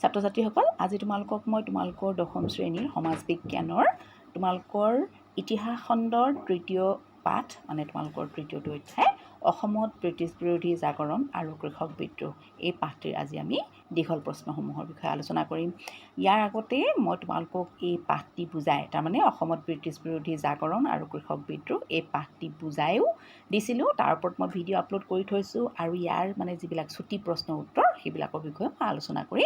ছাত্ৰ ছাত্ৰীসকল, আজি তোমালোকক মই তোমালোকৰ দশম শ্ৰেণীৰ সমাজ বিজ্ঞানৰ তোমালোকৰ ইতিহাস খণ্ডৰ তৃতীয় পাঠ, মানে তোমালোকৰ তৃতীয়টো অধ্যায় অসমত ব্ৰিটিছ বিৰোধী জাগৰণ আৰু কৃষক বিদ্ৰোহ, এই পাঠটিৰ আজি আমি দীঘল প্ৰশ্নসমূহৰ বিষয়ে আলোচনা কৰিম। ইয়াৰ আগতে মই তোমালোকক এই পাঠটি বুজাই, তাৰমানে অসমত ব্ৰিটিছ বিৰোধী জাগৰণ আৰু কৃষক বিদ্ৰোহ এই পাঠটি বুজায়ো দিছিলোঁ। তাৰ ওপৰত মই ভিডিঅ' আপলোড কৰি থৈছোঁ আৰু ইয়াৰ মানে যিবিলাক চুটি প্ৰশ্ন উত্তৰ, সেইবিলাকৰ বিষয়ে মই আলোচনা কৰি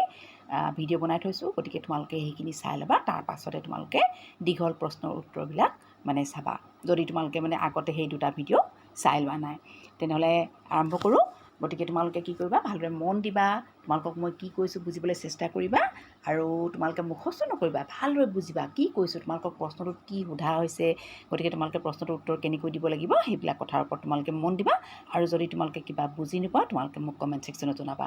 ভিডিঅ' বনাই থৈছোঁ। গতিকে তোমালোকে সেইখিনি চাই ল'বা, তাৰ পাছতে তোমালোকে দীঘল প্ৰশ্নৰ উত্তৰবিলাক মানে চাবা, যদি তোমালোকে মানে আগতে সেই দুটা ভিডিঅ' চাই লোৱা নাই। তেনেহ'লে আৰম্ভ কৰোঁ। গতিকে তোমালোকে কি কৰিবা? ভালদৰে মন দিবা, তোমালোকক মই কি কৈছোঁ বুজিবলৈ চেষ্টা কৰিবা আৰু তোমালোকে মুখস্থ নকৰিবা, ভালদৰে বুজিবা কি কৈছোঁ, তোমালোকক প্ৰশ্নটোত কি সোধা হৈছে। গতিকে তোমালোকে প্ৰশ্নটোৰ উত্তৰ কেনেকৈ দিব লাগিব, সেইবিলাক কথাৰ ওপৰত তোমালোকে মন দিবা। আৰু যদি তোমালোকে কিবা বুজি নোপোৱা, তোমালোকে মোক কমেণ্ট ছেকশ্যনত জনাবা।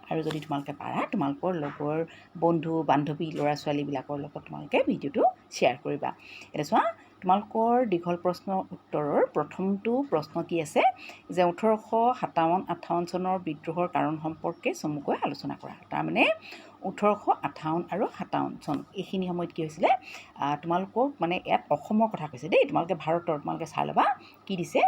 আৰু যদি তোমালোকে পাৰা, তোমালোকৰ লগৰ বন্ধু বান্ধৱী, ল'ৰা ছোৱালীবিলাকৰ লগত তোমালোকে ভিডিঅ'টো শ্বেয়াৰ কৰিবা। এতিয়া চোৱা, তোমালোকৰ দীঘল প্ৰশ্ন উত্তৰৰ প্ৰথমটো প্ৰশ্ন কি আছে যে 1857-58 চনৰ বিদ্ৰোহৰ কাৰণ সম্পৰ্কে চমুকৈ আলোচনা কৰা। তাৰমানে 1858 আৰু 57 চন, এইখিনি সময়ত কি হৈছিলে? তোমালোকক মানে ইয়াত অসমৰ কথা কৈছে দেই। তোমালোকে ভাৰতৰ, তোমালোকে চাই ল'বা কি দিছে।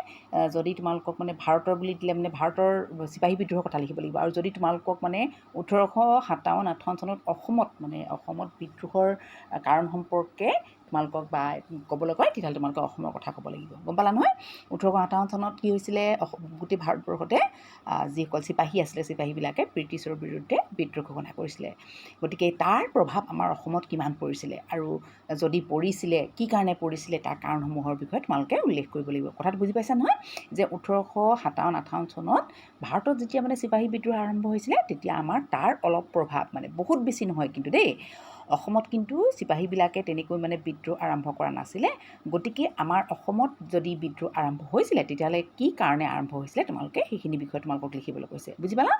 যদি তোমালোকক মানে ভাৰতৰ বুলি দিলে, মানে ভাৰতৰ চিপাহী বিদ্ৰোহৰ কথা লিখিব লাগিব। আৰু যদি তোমালোকক মানে 1857-58 চনত অসমত, মানে অসমত বিদ্ৰোহৰ কাৰণ সম্পৰ্কে তোমালোকক বা ক'বলৈ কয়, তেতিয়াহ'লে তোমালোকে অসমৰ কথা ক'ব লাগিব। গম পালা নহয়? 1857 চনত কি হৈছিলে? গোটেই ভাৰতবৰ্ষতে যিসকল চিপাহী আছিলে, চিপাহীবিলাকে ব্ৰিটিছৰ বিৰুদ্ধে বিদ্ৰোহ ঘোষণা কৰিছিলে। গতিকে তাৰ প্ৰভাৱ আমাৰ অসমত কিমান পৰিছিলে আৰু যদি পৰিছিলে, কি কাৰণে পৰিছিলে, তাৰ কাৰণসমূহৰ বিষয়ে তোমালোকে উল্লেখ কৰিব লাগিব। কথাটো বুজি পাইছা নহয় যে 1857-58 চনত ভাৰতত যেতিয়া মানে চিপাহী বিদ্ৰোহ আৰম্ভ হৈছিলে, তেতিয়া আমাৰ তাৰ অলপ প্ৰভাৱ, মানে বহুত বেছি নহয় কিন্তু দেই, অসমত কিন্তু চিপাহীবিলাকে তেনেকৈ মানে বিদ্ৰোহ আৰম্ভ কৰা নাছিলে। গতিকে আমাৰ অসমত যদি বিদ্ৰোহ আৰম্ভ হৈছিলে, তেতিয়াহ'লে কি কাৰণে আৰম্ভ হৈছিলে, তোমালোকে সেইখিনি বিষয়ে তোমালোকক লিখিবলৈ কৈছে। বুজি পালা?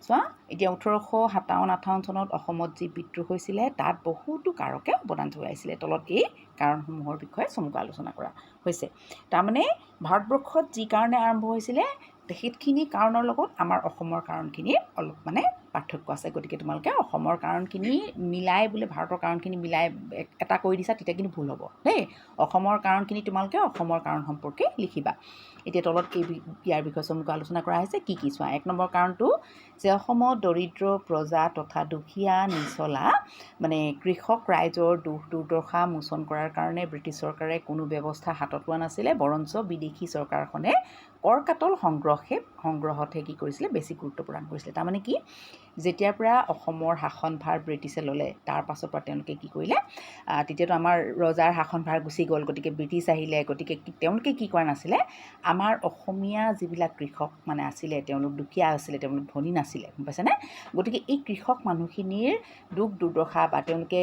চোৱা, এতিয়া 1857-58 চনত অসমত যি বিদ্ৰোহ হৈছিলে, তাত বহুতো কাৰকে অৱদান যোগাইছিলে। তলত এই কাৰণসমূহৰ বিষয়ে চমুকৈ আলোচনা কৰা হৈছে। তাৰমানে ভাৰতবৰ্ষত যি কাৰণে আৰম্ভ হৈছিলে, সেইখিনি কাৰণৰ লগত আমাৰ অসমৰ কাৰণখিনি অলপ মানে পাৰ্থক্য আছে। গতিকে তোমালোকে অসমৰ কাৰণখিনি মিলাই বোলে ভাৰতৰ কাৰণখিনি মিলাই এটা কৰি দিছা, তেতিয়া কিন্তু ভুল হ'ব দেই। অসমৰ কাৰণখিনি তোমালোকে অসমৰ কাৰণ সম্পৰ্কে লিখিবা। এতিয়া তলত এই ইয়াৰ বিষয়ে চমুকৈ আলোচনা কৰা হৈছে। কি কি চোৱা। এক নম্বৰ কাৰণটো যে অসমত দৰিদ্ৰ প্ৰজা তথা দুখীয়া নিচলা মানে কৃষক ৰাইজৰ দুখ দুৰ্দশা মোচন কৰাৰ কাৰণে ব্ৰিটিছ চৰকাৰে কোনো ব্যৱস্থা হাতত লোৱা নাছিলে। বৰঞ্চ বিদেশী চৰকাৰখনে কৰ কাটল সংগ্ৰহতহে কি কৰিছিলে, বেছি গুৰুত্ব প্ৰদান কৰিছিলে। তাৰমানে কি, যেতিয়াৰ পৰা অসমৰ শাসনভাৰ ব্ৰিটিছে ল'লে, তাৰ পাছৰ পৰা তেওঁলোকে কি কৰিলে? তেতিয়াতো আমাৰ ৰজাৰ শাসনভাৰ গুচি গ'ল, গতিকে ব্ৰিটিছ আহিলে। গতিকে তেওঁলোকে কি কৰা নাছিলে, আমাৰ অসমীয়া যিবিলাক কৃষক মানে আছিলে, তেওঁলোক দুখীয়া আছিলে, তেওঁলোক ধনী নাছিলে, গম পাইছেনে? গতিকে এই কৃষক মানুহখিনিৰ দুখ দুৰ্দশা বা তেওঁলোকে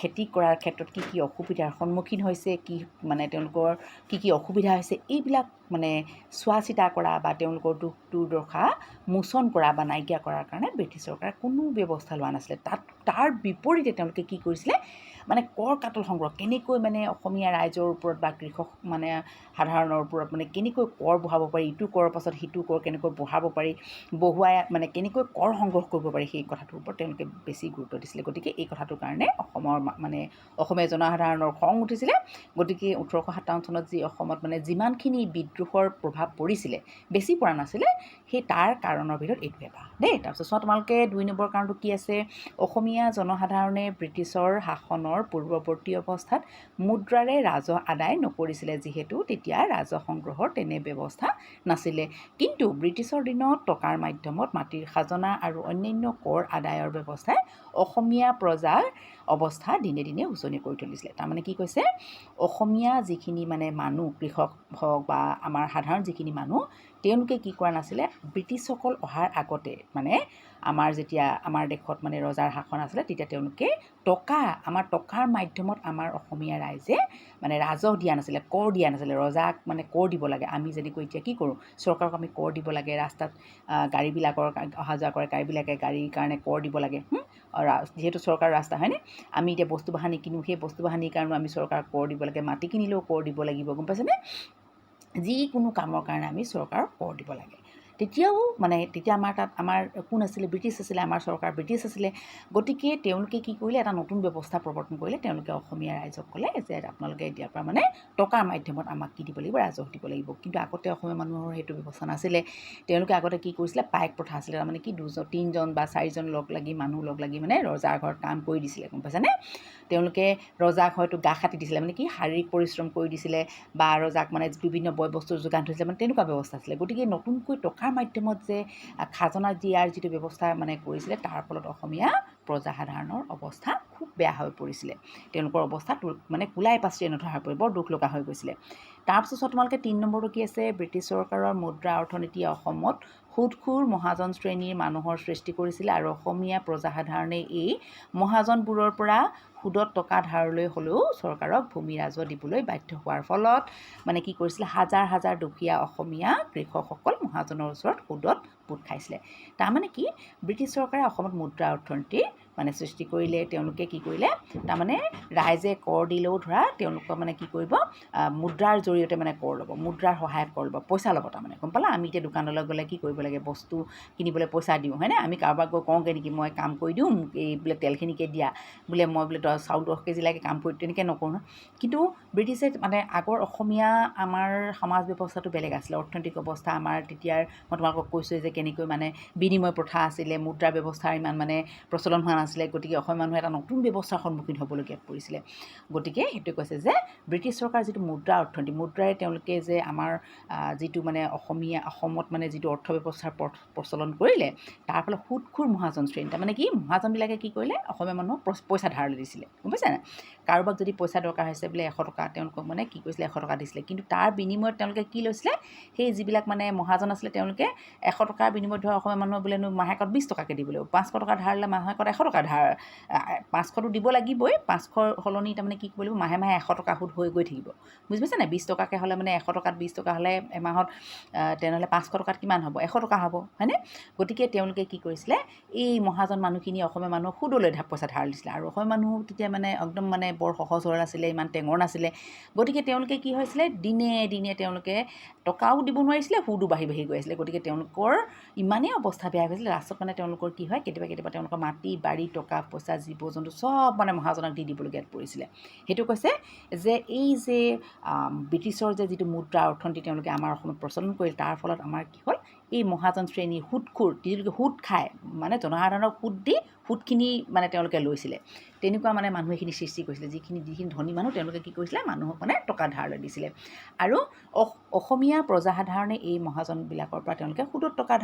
খেতি কৰাৰ ক্ষেত্ৰত কি কি অসুবিধাৰ সন্মুখীন হৈছে, কি মানে তেওঁলোকৰ কি কি অসুবিধা হৈছে, এইবিলাক মানে চোৱা চিতা কৰা বা তেওঁলোকৰ দুখ দুৰ্দশা মোচন কৰা বা নাইকিয়া কৰাৰ কাৰণে ব্ৰিটিছ চৰকাৰে কোনো ব্যৱস্থা লোৱা নাছিলে। তাৰ বিপৰীতে তেওঁলোকে কি কৰিছিলে, মানে কৰ কাটল সংগ্ৰহ, কেনেকৈ মানে অসমীয়া ৰাইজৰ ওপৰত বা কৃষক মানে সাধাৰণৰ ওপৰত মানে কেনেকৈ কৰ বঢ়াব পাৰি, ইটো কৰৰ পাছত সিটো কৰ কেনেকৈ বঢ়াব পাৰি, বহুৱাই মানে কেনেকৈ কৰ সংগ্ৰহ কৰিব পাৰি, সেই কথাটোৰ ওপৰত তেওঁলোকে বেছি গুৰুত্ব দিছিলে। গতিকে এই কথাটোৰ কাৰণে অসমৰ মানে অসমীয়া জনসাধাৰণৰ খং উঠিছিলে। গতিকে 1857 চনত যি অসমত মানে যিমানখিনি বিদ্ৰোহৰ প্ৰভাৱ পৰিছিলে, বেছি পৰা নাছিলে, সেই তাৰ কাৰণৰ ভিতৰত এইটো এটা দেই। তাৰপিছত চোৱা তোমালোকে, দুই নম্বৰ কাৰণটো কি আছে? অসমীয়া জনসাধাৰণে ব্ৰিটিছৰ শাসনৰ পূৰ্বৱৰ্তী অৱস্থাত মুদ্ৰাৰে ৰাজহ আদায় নকৰিছিলে, যিহেতু তেতিয়া ৰাজহ সংগ্ৰহৰ তেনে ব্যৱস্থা নাছিলে। কিন্তু ব্ৰিটিছৰ দিনত টকাৰ মাধ্যমত মাটিৰ খাজনা আৰু অন্যান্য কৰ আদায়ৰ ব্যৱস্থাই অসমীয়া প্ৰজাৰ অৱস্থা দিনে দিনে শোচনীয় কৰি তুলিছিলে। তাৰমানে কি কৈছে? অসমীয়া যিখিনি মানে মানুহ, কৃষক হওক বা আমাৰ সাধাৰণ যিখিনি মানুহ, তেওঁলোকে কি কৰা নাছিলে, ব্ৰিটিছসকল অহাৰ আগতে, মানে আমাৰ যেতিয়া আমাৰ দেশত মানে ৰজাৰ শাসন আছিলে, তেতিয়া তেওঁলোকে টকা, আমাৰ টকাৰ মাধ্যমত আমাৰ অসমীয়া ৰাইজে মানে ৰাজহ দিয়া নাছিলে, কৰ দিয়া নাছিলে। ৰজাক মানে কৰ দিব লাগে। আমি যেনেকৈ এতিয়া কি কৰোঁ, চৰকাৰক আমি কৰ দিব লাগে, ৰাস্তাত গাড়ীবিলাকৰ অহা যোৱা কৰে, গাড়ীবিলাকে গাড়ীৰ কাৰণে কৰ দিব লাগে, যিহেতু চৰকাৰৰ ৰাস্তা হয়নে? আমি এতিয়া বস্তু বাহানি কিনো, সেই বস্তু বাহানিৰ কাৰণেও আমি চৰকাৰক কৰ দিব লাগে। মাটি কিনিলেও কৰ দিব লাগিব, গম পাইছেনে? যিকোনো কামৰ কাৰণে আমি চৰকাৰক কৰ দিব লাগে। তেতিয়াও মানে তেতিয়া আমাৰ তাত আমাৰ কোন আছিলে? ব্ৰিটিছ আছিলে, আমাৰ চৰকাৰ ব্ৰিটিছ আছিলে। গতিকে তেওঁলোকে কি কৰিলে? এটা নতুন ব্যৱস্থা প্ৰৱৰ্তন কৰিলে। তেওঁলোকে অসমীয়া ৰাইজক ক'লে যে আপোনালোকে এতিয়াৰ পৰা মানে টকাৰ মাধ্যমত আমাক কি দিব লাগিব? ৰাজহ দিব লাগিব। কিন্তু আগতে অসমীয়া মানুহৰ সেইটো ব্যৱস্থা নাছিলে। তেওঁলোকে আগতে কি কৰিছিলে? পাইক প্ৰথা আছিলে। তাৰমানে কি, দুজন তিনিজন বা চাৰিজন লগ লাগি, মানুহ লগ লাগি মানে ৰজাৰ ঘৰত কাম কৰি দিছিলে, গম পাইছানে? তেওঁলোকে ৰজাক হয়তো গা খাটি দিছিলে, মানে কি, শাৰীৰিক পৰিশ্ৰম কৰি দিছিলে বা ৰজাক মানে বিভিন্ন বয় বস্তুৰ যোগান ধৰিছিলে, মানে তেনেকুৱা ব্যৱস্থা আছিলে। গতিকে নতুনকৈ টকাৰ মাধ্যমত যে খাজনা দিয়াৰ যিটো ব্যৱস্থা মানে কৰিছিলে, তাৰ ফলত অসমীয়া প্ৰজাসাধাৰণৰ অৱস্থা খুব বেয়া হৈ পৰিছিলে। তেওঁলোকৰ অৱস্থা মানে কুলাই পাচিৰে নধৰা হৈ পৰি বৰ দুখ লগা হৈ গৈছিলে। তাৰপিছত তোমালোকে 3 নম্বৰটো কি আছে? ব্ৰিটিছ চৰকাৰৰ মুদ্ৰা অৰ্থনীতিয়ে অসমত সুদখোৰ মহাজন শ্ৰেণীৰ মানুহৰ সৃষ্টি কৰিছিলে আৰু অসমীয়া প্ৰজাসাধাৰণে এই মহাজনবোৰৰ পৰা সুদত টকা ধাৰলৈ হ'লেও চৰকাৰক ভূমি ৰাজহ দিবলৈ বাধ্য হোৱাৰ ফলত মানে কি কৰিছিলে? হাজাৰ হাজাৰ দুখীয়া অসমীয়া কৃষকসকল মহাজনৰ ওচৰত সুদত পোত খাইছিলে। তাৰমানে কি, ব্ৰিটিছ চৰকাৰে অসমত মুদ্ৰা অৰ্থনীতিৰ মানে সৃষ্টি কৰিলে। তেওঁলোকে কি কৰিলে? তাৰমানে ৰাইজে কৰ দিলেও ধৰা তেওঁলোকৰ মানে কি কৰিব, মুদ্ৰাৰ জৰিয়তে মানে কৰ ল'ব, মুদ্ৰাৰ সহায়ত কৰ ল'ব, পইচা ল'ব তাৰমানে, গম পালা? আমি এতিয়া দোকানলৈ গ'লে কি কৰিব লাগে? বস্তু কিনিবলৈ পইচা দিওঁ, হয়নে? আমি কাৰোবাক গৈ কওঁগৈ নেকি, মই কাম কৰি দিওঁ, মোক এই বোলে তেলখিনিকে দিয়া, বোলে মই বোলে চাউল 10 কেজি লাগে, কাম কৰি, তেনেকৈ নকৰোঁ নহয়। কিন্তু ব্ৰিটিছে মানে আগৰ অসমীয়া আমাৰ সমাজ ব্যৱস্থাটো বেলেগ আছিলে, অৰ্থনৈতিক অৱস্থা আমাৰ তেতিয়াৰ মই তোমালোকক কৈছোঁৱে যে কেনেকৈ মানে বিনিময় প্ৰথা আছিলে, মুদ্ৰা ব্যৱস্থাৰ ইমান মানে প্ৰচলন হোৱা নাছিলে। গতিকে অসমীয়া মানুহে এটা নতুন ব্যৱস্থাৰ সন্মুখীন হ'বলগীয়াত পৰিছিলে। গতিকে সেইটোৱে কৈছে যে ব্ৰিটিছ চৰকাৰ যিটো মুদ্ৰা অৰ্থনীতি, মুদ্ৰাৰে তেওঁলোকে যে আমাৰ যিটো মানে অসমীয়া অসমত মানে যিটো অৰ্থ ব্যৱস্থাৰ প্ৰচলন কৰিলে, তাৰ ফলত সুদখোৰ মহাজন শ্ৰেণী, তাৰমানে কি, মহাজনবিলাকে কি কৰিলে? অসমীয়া মানুহক পইচা ধাৰলৈ দিছিলে, গম পাইছা নাই? কাৰোবাক যদি পইচা দৰকাৰ হৈছে বোলে 100 টকা, তেওঁলোকক মানে কি কৰিছিলে? 100 টকা দিছিলে। কিন্তু তাৰ বিনিময়ত তেওঁলোকে কি লৈছিলে? সেই যিবিলাক মানে মহাজন আছিলে, তেওঁলোকে 100 টকাৰ বিনিময়ত ধৰ অসমীয়া মানুহে বোলে মাহেকত 20 টকাকৈ দিব লাগিব, 500 টকা ধাৰ ল'লে মাহেকত 100 টকা ধাৰ, 500টো দিব লাগিবই, 500ৰ সলনি তাৰমানে কি কৰিব লাগিব? মাহে মাহে 100 টকা সুদ হৈ গৈ থাকিব, বুজি পাইছা নাই? 20 টকাকৈ হ'লে মানে 100 টকাত 20 টকা হ'লে এমাহত, তেনেহ'লে 500 টকাত কিমান হ'ব? 100 টকা হ'ব, হয়নে? গতিকে তেওঁলোকে কি কৰিছিলে? এই মহাজন মানুহখিনি অসমীয়া মানুহক সুদলৈ পইচা ধাৰ দিছিলে। আৰু অসমীয়া মানুহ তেতিয়া মানে একদম মানে বৰ সহজ সৰল আছিলে, ইমান টেঙৰ নাছিলে। গতিকে তেওঁলোকে কি হৈছিলে? দিনে দিনে তেওঁলোকে টকাও দিব নোৱাৰিছিলে, সুদো বাঢ়ি বাঢ়ি গৈ আছিলে। গতিকে তেওঁলোকৰ ইমানেই অৱস্থা বেয়া হৈ গৈছিলে, লাষ্টত মানে তেওঁলোকৰ কি হয়, কেতিয়াবা কেতিয়াবা তেওঁলোকৰ মাটি বাৰী টকা পইচা জীৱ জন্তু চব মানে মহাজনক দি দিবলগীয়াত পৰিছিলে। সেইটো কৈছে যে এই যে ব্ৰিটিছৰ যে যিটো মুদ্ৰা অৰ্থনীতি তেওঁলোকে আমাৰ অসমত প্ৰচলন কৰিলে, তাৰ ফলত আমাৰ কি হ'ল? এই মহাজন শ্ৰেণীৰ সুদখোৰ, যিলোকে সুদ খায়, মানে জনসাধাৰণক সুদ দি সুদখিনি মানে তেওঁলোকে লৈছিলে, তেনেকুৱা মানে মানুহ এইখিনি সৃষ্টি কৰিছিলে। যিখিনি যিখিনি ধনী মানুহ, তেওঁলোকে কি কৰিছিলে? মানুহক মানে টকা ধাৰলৈ দিছিলে। আৰু অসমীয়া প্ৰজাসাধাৰণে এই মহাজনবিলাকৰ পৰা তেওঁলোকে সুদত টকা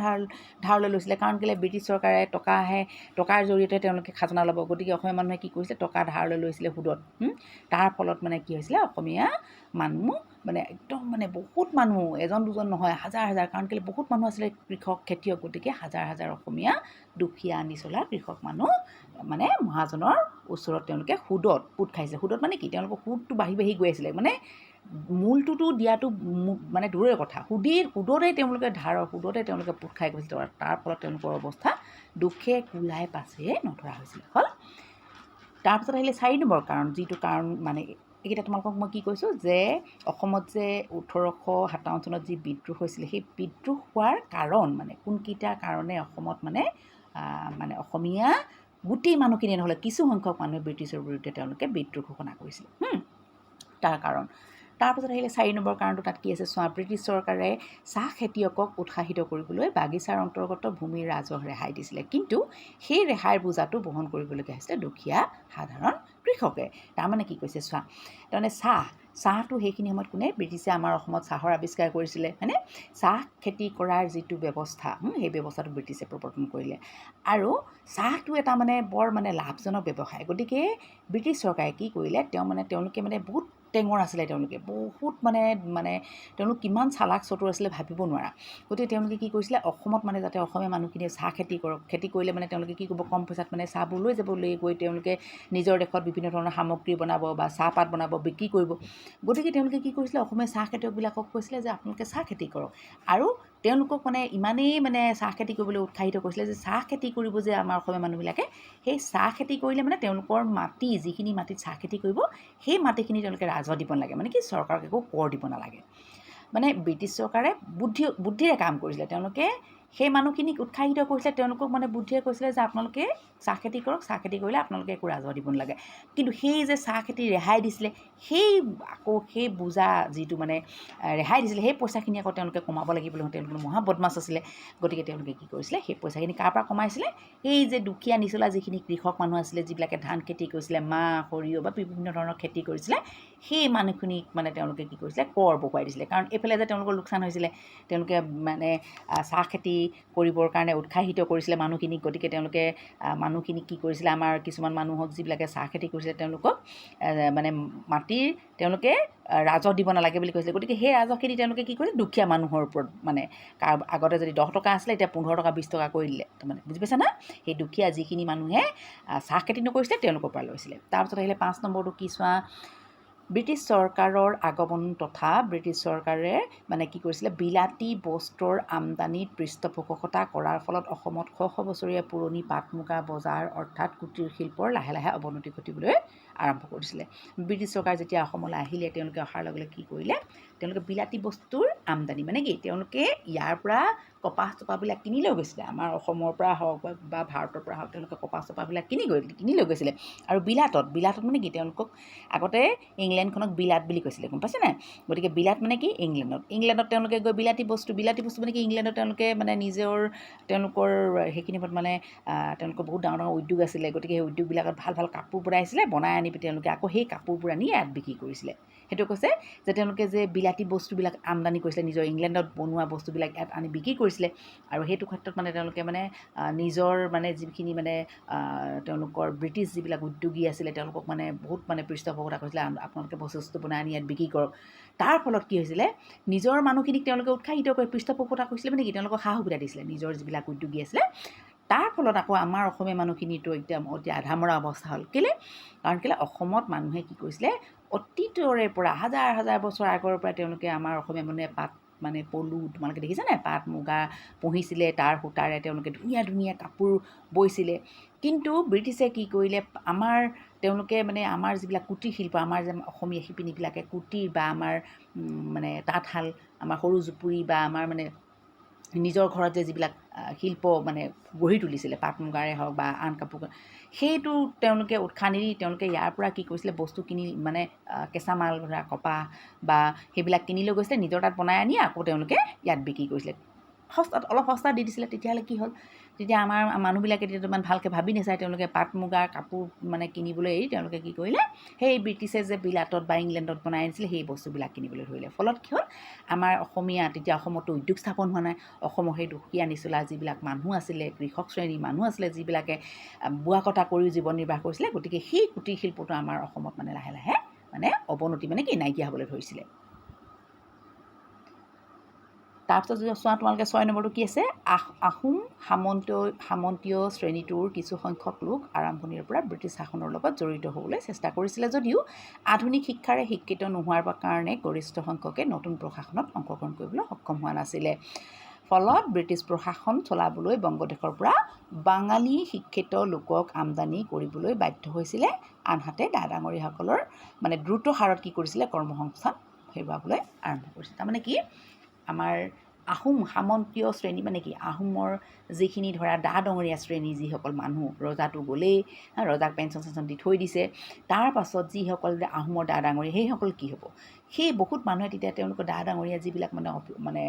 ধাৰলৈ লৈছিলে। কাৰণ কেলৈ? ব্ৰিটিছ চৰকাৰে টকা আহে, টকাৰ জৰিয়তে তেওঁলোকে খাজনা ল'ব। গতিকে অসমীয়া মানুহে কি কৰিছিলে? টকা ধাৰলৈ লৈছিলে সুদত। তাৰ ফলত মানে কি হৈছিলে? অসমীয়া মানুহ মানে একদম মানে বহুত মানুহ, এজন দুজন নহয়, হাজাৰ হাজাৰ, কাৰণ কেলৈ বহুত মানুহ আছিলে কৃষক খেতিয়ক। গতিকে হাজাৰ হাজাৰ অসমীয়া দুখীয়া নিচলা কৃষক মানুহ মানে মহাজনৰ ওচৰত তেওঁলোকে সুদত পোত খাইছিলে। সুদত মানে কি, তেওঁলোকৰ সুদটো বাঢ়ি বাঢ়ি গৈ আছিলে, মানে মূলটোতো দিয়াটো মানে দূৰৰে কথা, সুদতে তেওঁলোকে ধাৰৰ সুদতে তেওঁলোকে পোত খাই গৈছিলে। তাৰ ফলত তেওঁলোকৰ অৱস্থা দুখে কুলাই পাচে নধৰা হৈছিলে। হ'ল, তাৰপিছত আহিলে 4 নম্বৰ কাৰণ, যিটো কাৰণ মানে এইকেইটা তোমালোকক মই কি কৈছোঁ যে অসমত যে 1857 চনত যি বিদ্ৰোহ হৈছিলে, সেই বিদ্ৰোহ হোৱাৰ কাৰণ মানে কোনকেইটা কাৰণে অসমত মানে মানে অসমীয়া গোটেই মানুহখিনিয়ে নহ'লে কিছু সংখ্যক মানুহে ব্ৰিটিছৰ বিৰুদ্ধে তেওঁলোকে বিদ্ৰোহ ঘোষণা কৰিছিলে, তাৰ কাৰণ। তাৰপাছত আহিলে 4 নম্বৰ কাৰণটো, তাত কি আছে চোৱা। ব্ৰিটিছ চৰকাৰে চাহ খেতিয়কক উৎসাহিত কৰিবলৈ বাগিচাৰ অন্তৰ্গত ভূমিৰ ৰাজহ ৰেহাই দিছিলে, কিন্তু সেই ৰেহাইৰ বোজাটো বহন কৰিবলগীয়া হৈছিলে দুখীয়া সাধাৰণ কৃষকে। তাৰমানে কি কৈছে চোৱা, তাৰমানে চাহটো সেইখিনি সময়ত কোনে, ব্ৰিটিছে আমাৰ অসমত চাহৰ আৱিষ্কাৰ কৰিছিলে, হয়নে? চাহ খেতি কৰাৰ যিটো ব্যৱস্থা, সেই ব্যৱস্থাটো ব্ৰিটিছে প্ৰৱৰ্তন কৰিলে। আৰু চাহটো এটা মানে বৰ মানে লাভজনক ব্যৱসায়। গতিকে ব্ৰিটিছ চৰকাৰে কি কৰিলে, তেওঁলোকে মানে বহুত টেঙৰ আছিলে, তেওঁলোকে বহুত মানে মানে তেওঁলোক কিমান চালাক চতুৰ আছিলে ভাবিব নোৱাৰা। গতিকে তেওঁলোকে কি কৰিছিলে, অসমত মানে যাতে অসমীয়া মানুহখিনিয়ে চাহ খেতি কৰক, খেতি কৰিলে মানে তেওঁলোকে কি কৰিব, কম পইচাত মানে চাহবোৰ লৈ যাব, লৈ গৈ তেওঁলোকে নিজৰ দেশত বিভিন্ন ধৰণৰ সামগ্ৰী বনাব বা চাহপাত বনাব, বিক্ৰী কৰিব। গতিকে তেওঁলোকে কি কৰিছিলে, অসমীয়া চাহ খেতিয়কবিলাকক কৈছিলে যে আপোনালোকে চাহ খেতি কৰক। আৰু তেওঁলোকক মানে ইমানেই মানে চাহ খেতি কৰিবলৈ উৎসাহিত কৰিছিলে যে চাহ খেতি কৰিব যে আমাৰ অসমীয়া মানুহবিলাকে, সেই চাহ খেতি কৰিলে মানে তেওঁলোকৰ মাটি, যিখিনি মাটিত চাহ খেতি কৰিব, সেই মাটিখিনি তেওঁলোকে ৰাজহ দিব নালাগে, মানে কি চৰকাৰক একো কৰ দিব নালাগে। মানে ব্ৰিটিছ চৰকাৰে বুদ্ধিৰে কাম কৰিছিলে। তেওঁলোকে সেই মানুহখিনিক উৎসাহিত কৰিছিলে, তেওঁলোকক মানে বুদ্ধিৰে কৈছিলে যে আপোনালোকে চাহ খেতি কৰক, চাহ খেতি কৰিলে আপোনালোকে একো ৰাজহ দিব নালাগে। কিন্তু সেই যে চাহ খেতি ৰেহাই দিছিলে, সেই আকৌ সেই বোজা যিটো মানে ৰেহাই দিছিলে, সেই পইচাখিনি আকৌ তেওঁলোকে কমাব লাগিব, তেওঁলোকে মহা বদমাছ আছিলে। গতিকে তেওঁলোকে কি কৰিছিলে, সেই পইচাখিনি কাৰ পৰা কমাইছিলে, এই যে দুখীয়া নিচলা যিখিনি কৃষক মানুহ আছিলে, যিবিলাকে ধান খেতি কৰিছিলে, মাহ, সৰিয়হ বা বিভিন্ন ধৰণৰ খেতি কৰিছিলে, সেই মানুহখিনিক মানে তেওঁলোকে কি কৰিছিলে, কৰ বহুৱাই দিছিলে। কাৰণ এইফালে যে তেওঁলোকৰ লোকচান হৈছিলে, তেওঁলোকে মানে চাহ খেতি কৰিবৰ কাৰণে উৎসাহিত কৰিছিলে মানুহখিনিক। গতিকে তেওঁলোকে মানুহখিনিক কি কৰিছিলে, আমাৰ কিছুমান মানুহক যিবিলাকে চাহ খেতি কৰিছিলে তেওঁলোকক মানে মাটিৰ তেওঁলোকে ৰাজহ দিব নালাগে বুলি কৈছিলে। গতিকে সেই ৰাজহখিনি তেওঁলোকে কি কৰিলে, দুখীয়া মানুহৰ ওপৰত মানে আগতে যদি 10 টকা আছিলে, এতিয়া 15 টকা 20 টকা কৰি দিলে। তাৰমানে বুজি পাইছা না, সেই দুখীয়া যিখিনি মানুহে চাহ খেতি নকৰিছিলে তেওঁলোকৰ পৰা লৈছিলে। তাৰপিছত আহিলে 5 নম্বৰটো কি চোৱা, ব্ৰিটিছ চৰকাৰৰ আগমন তথা ব্ৰিটিছ চৰকাৰে মানে কি কৰিছিলে, বিলাতী বস্ত্ৰৰ আমদানিত পৃষ্ঠপোষকতা কৰাৰ ফলত অসমত শ শ বছৰীয়া পুৰণি পাট মুগা বজাৰ অৰ্থাৎ কুটীৰ শিল্পৰ লাহে লাহে অৱনতি ঘটিবলৈ আৰম্ভ কৰিছিলে। ব্ৰিটিছ চৰকাৰ যেতিয়া অসমলৈ আহিলে, তেওঁলোকে অহাৰ লগে লগে কি কৰিলে, তেওঁলোকে বিলাতী বস্তুৰ আমদানি মানে কি, তেওঁলোকে ইয়াৰ পৰা কপাহ চপাহবিলাক কিনি লৈ গৈছিলে, আমাৰ অসমৰ পৰা হওক বা ভাৰতৰ পৰা হওক, তেওঁলোকে কপাহ চপাহবিলাক কিনি লৈ গৈছিলে। আৰু বিলাতত মানে কি, তেওঁলোকক আগতে ইংলেণ্ডখনক বিলাত বুলি কৈছিলে, গম পাইছে নাই? গতিকে বিলাত মানে কি, ইংলেণ্ডত তেওঁলোকে গৈ বিলাতী বস্তু মানে কি, ইংলেণ্ডত তেওঁলোকে মানে নিজৰ তেওঁলোকৰ সেইখিনি মানে তেওঁলোকৰ বহুত ডাঙৰ ডাঙৰ উদ্যোগ আছিলে, গতিকে সেই উদ্যোগবিলাকত ভাল ভাল কাপোৰ বনাইছিলে, বনাই আনি তেওঁলোকে আকৌ সেই কাপোৰবোৰ আনি ইয়াত বিক্ৰী কৰিছিলে। সেইটো কৈছে যে তেওঁলোকে যে বিলাতী বস্তুবিলাক আমদানি কৰিছিলে, নিজৰ ইংলেণ্ডত বনোৱা বস্তুবিলাক ইয়াত আনি বিক্ৰী কৰিছিলে। আৰু সেইটো ক্ষেত্ৰত মানে তেওঁলোকে মানে নিজৰ মানে যিখিনি মানে তেওঁলোকৰ ব্ৰিটিছ যিবিলাক উদ্যোগী আছিলে, তেওঁলোকক মানে বহুত মানে পৃষ্ঠপোষকতা কৰিছিলে, আপোনালোকে বস্তু বনাই আনি ইয়াত বিক্ৰী কৰক। তাৰ ফলত কি হৈছিলে, নিজৰ মানুহখিনিক তেওঁলোকে উৎসাহিত কৰি পৃষ্ঠপোষকতা কৰিছিলে, মানে কি তেওঁলোকক সা সুবিধা দিছিলে নিজৰ যিবিলাক উদ্যোগী আছিলে। তাৰ ফলত আকৌ আমাৰ অসমীয়া মানুহখিনিতো একদম অতি আধামৰা অৱস্থা হ'ল। কেলৈ? কাৰণ কেলৈ, অসমত মানুহে কি কৰিছিলে, অতীতৰে পৰা হাজাৰ হাজাৰ বছৰ আগৰ পৰা তেওঁলোকে আমাৰ অসমীয়া মানুহে পাট মানে পলু, তোমালোকে দেখিছা নাই, পাট মুগা পুহিছিলে, তাৰ সূতাৰে তেওঁলোকে ধুনীয়া ধুনীয়া কাপোৰ বৈছিলে। কিন্তু ব্ৰিটিছে কি কৰিলে, আমাৰ তেওঁলোকে মানে আমাৰ যিবিলাক কুটীৰ শিল্প, আমাৰ যে অসমীয়া শিপিনীবিলাকে কুটীৰ বা আমাৰ মানে তাঁতশাল, আমাৰ সৰু জুপুৰি বা আমাৰ মানে নিজৰ ঘৰত যে যিবিলাক শিল্প মানে গঢ়ি তুলিছিলে, পাট মুগাৰে হওক বা আন কাপোৰ, সেইটো তেওঁলোকে উৎসাহ নিদি তেওঁলোকে ইয়াৰ পৰা কি কৰিছিলে, বস্তু কিনি মানে কেঁচা মাল ধৰা কপাহ বা সেইবিলাক কিনি লৈ গৈছিলে, নিজৰ তাত বনাই আনি আকৌ তেওঁলোকে ইয়াত বিক্ৰী কৰিছিলে, সস্তাত, অলপ সস্তাত দি দিছিলে। তেতিয়াহ'লে কি হ'ল, তেতিয়া আমাৰ মানুহবিলাকে তেতিয়া ইমান ভালকৈ ভাবি নাচায়, তেওঁলোকে পাট মুগাৰ কাপোৰ মানে কিনিবলৈ এৰি তেওঁলোকে কি কৰিলে, সেই ব্ৰিটিছে যে বিলাতত বা ইংলেণ্ডত বনাই আনিছিলে সেই বস্তুবিলাক কিনিবলৈ ধৰিলে। ফলত কি হ'ল, আমাৰ অসমীয়া তেতিয়া অসমতো উদ্যোগ স্থাপন হোৱা নাই, অসমৰ সেই দুখীয়া নিচলা যিবিলাক মানুহ আছিলে, কৃষক শ্ৰেণীৰ মানুহ আছিলে, যিবিলাকে বোৱা কটা কৰিও জীৱন নিৰ্বাহ কৰিছিলে, গতিকে সেই কুটীৰ শিল্পটো আমাৰ অসমত মানে লাহে লাহে মানে অৱনতি মানে কি নাইকিয়া হ'বলৈ ধৰিছিলে। তাৰপিছত যদি চোৱা তোমালোকে 6 নম্বৰটো কি আছে, আহোম সামন্তীয় শ্ৰেণীটোৰ কিছু সংখ্যক লোক আৰম্ভণিৰ পৰা ব্ৰিটিছ শাসনৰ লগত জড়িত হ'বলৈ চেষ্টা কৰিছিলে যদিও আধুনিক শিক্ষাৰে শিক্ষিত নোহোৱাৰ কাৰণে গৰিষ্ঠ সংখ্যকে নতুন প্ৰশাসনত অংশগ্ৰহণ কৰিবলৈ সক্ষম হোৱা নাছিলে। ফলত ব্ৰিটিছ প্ৰশাসন চলাবলৈ বংগদেশৰ পৰা বাঙালী শিক্ষিত লোকক আমদানি কৰিবলৈ বাধ্য হৈছিলে। আনহাতে দাদাঙৰীসকলৰ মানে দ্ৰুত হাৰত কি কৰিছিলে, কৰ্মসংস্থান হেৰুৱাবলৈ আৰম্ভ কৰিছিলে। তাৰমানে কি, আমাৰ আহোম সামন্তীয় শ্ৰেণী মানে কি, আহোমৰ যিখিনি ধৰা দা-ডঙৰীয়া শ্ৰেণী যিসকল মানুহ, ৰজাটো গ'লেই ৰজাক পেঞ্চন চেঞ্চন দি থৈ দিছে, তাৰ পাছত যিসকল আহোমৰ দা-ডাঙৰীয়া সেইসকল কি হ'ব, সেই বহুত মানুহে তেতিয়া তেওঁলোকৰ দা-ডাঙৰীয়া যিবিলাক মানে মানে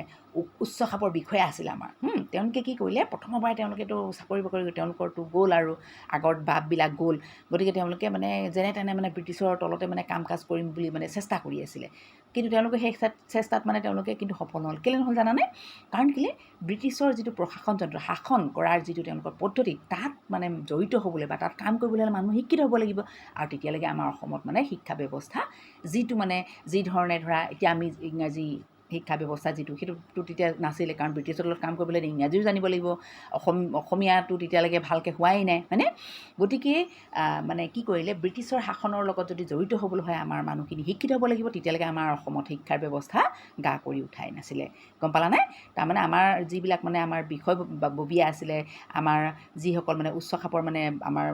উচ্চ খাপৰ বিষয়া আছিলে আমাৰ, তেওঁলোকে কি কৰিলে, প্ৰথমৰ পৰাই তেওঁলোকেতো চাকৰি বাকৰি তেওঁলোকৰতো গ'ল আৰু আগৰ বাপবিলাক গ'ল, গতিকে তেওঁলোকে মানে যেনে তেনে মানে ব্ৰিটিছৰ তলতে মানে কাম কাজ কৰিম বুলি মানে চেষ্টা কৰি আছিলে। কিন্তু তেওঁলোকে সেই চেষ্টাত মানে তেওঁলোকে কিন্তু সফল নহ'ল। কেলৈ নহ'ল জানানে? কাৰণ কেলৈ, ব্ৰিটিছৰ যিটো প্ৰশাসন যন্ত্ৰ, শাসন কৰাৰ যিটো তেওঁলোকৰ পদ্ধতি, তাত মানে জড়িত হ'বলৈ বা তাত কাম কৰিবলৈ হ'লে মানুহ শিক্ষিত হ'ব লাগিব। আৰু তেতিয়ালৈকে আমাৰ অসমত মানে শিক্ষা ব্যৱস্থা যিটো মানে যি ধৰণে ধৰা এতিয়া আমি ইংৰাজী শিক্ষা ব্যৱস্থা যিটো, সেইটোতো তেতিয়া নাছিলে, কাৰণ ব্ৰিটিছৰ লগত কাম কৰিবলৈ ইংৰাজীও জানিব লাগিব, অসমীয়াটো তেতিয়ালৈকে ভালকৈ হোৱাই নাই হয়নে। গতিকে মানে কি কৰিলে, ব্ৰিটিছৰ শাসনৰ লগত যদি জড়িত হ'বলৈ হয় আমাৰ মানুহখিনি শিক্ষিত হ'ব লাগিব। তেতিয়ালৈকে আমাৰ অসমত শিক্ষাৰ ব্যৱস্থা গা কৰি উঠাই নাছিলে, গম পালানে? তাৰমানে আমাৰ যিবিলাক মানে আমাৰ বিষয়ববীয়া আছিলে, আমাৰ যিসকল মানে উচ্চ খাপৰ মানে আমাৰ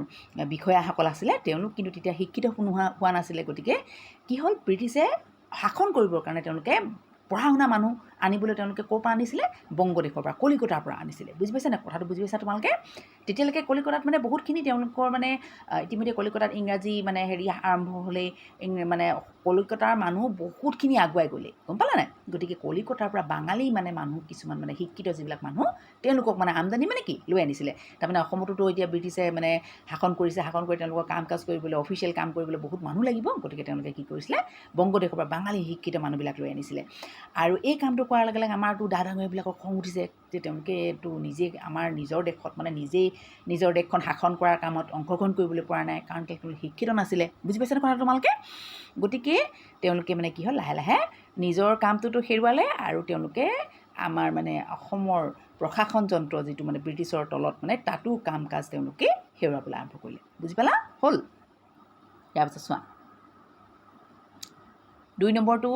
বিষয়াসকল আছিলে, তেওঁলোক কিন্তু তেতিয়া শিক্ষিত হোৱা নাছিলে। গতিকে কি হ'ল, ব্ৰিটিছে শাসন কৰিবৰ কাৰণে তেওঁলোকে পঢ়া শুনা মানুহ আনিবলৈ তেওঁলোকে ক'ৰ পৰা আনিছিলে? বংগদেশৰ পৰা, কলিকতাৰ পৰা আনিছিলে। বুজি পাইছা নাই কথাটো? বুজি পাইছা তোমালোকে? তেতিয়ালৈকে কলিকতাত মানে বহুতখিনি তেওঁলোকৰ মানে ইতিমধ্যে কলিকতাত ইংৰাজী মানে হেৰি আৰম্ভ হ'লেই, মানে কলিকতাৰ মানুহ বহুতখিনি আগুৱাই গ'লেই, গম পালা নাই? গতিকে কলিকতাৰ পৰা বাঙালী মানে মানুহ কিছুমান, মানে শিক্ষিত যিবিলাক মানুহ, তেওঁলোকক মানে আমদানি মানে কি লৈ আনিছিলে। তাৰমানে অসমতোতো এতিয়া ব্ৰিটিছে মানে শাসন কৰিছে, শাসন কৰি তেওঁলোকৰ কাম কাজ কৰিবলৈ, অফিচিয়েল কাম কৰিবলৈ বহুত মানুহ লাগিব। গতিকে তেওঁলোকে কি কৰিছিলে? বংগদেশৰ পৰা বাঙালী শিক্ষিত মানুহবিলাক লৈ আনিছিলে। আৰু এই কামটো কৰাৰ লগে লগে আমাৰতো ডা-ডাঙৰীয়াবিলাকৰ খং উঠিছে যে তেওঁলোকেতো নিজে আমাৰ নিজৰ দেশত মানে নিজেই নিজৰ দেশখন শাসন কৰাৰ কামত অংশগ্ৰহণ কৰিবলৈ পৰা নাই, কাৰণ তেওঁলোক শিক্ষিত নাছিলে। বুজি পাইছেনে কথাটো তোমালোকে? গতিকে তেওঁলোকে মানে কি হ'ল, লাহে লাহে নিজৰ কামটোতো হেৰুৱালে আৰু তেওঁলোকে আমাৰ মানে অসমৰ প্ৰশাসন যন্ত্ৰ যিটো মানে ব্ৰিটিছৰ তলত, মানে তাতো কাম কাজ তেওঁলোকে হেৰুৱাবলৈ আৰম্ভ কৰিলে। বুজি পালা? হ'ল। ইয়াৰ পিছত চোৱা, 2 নম্বৰটো,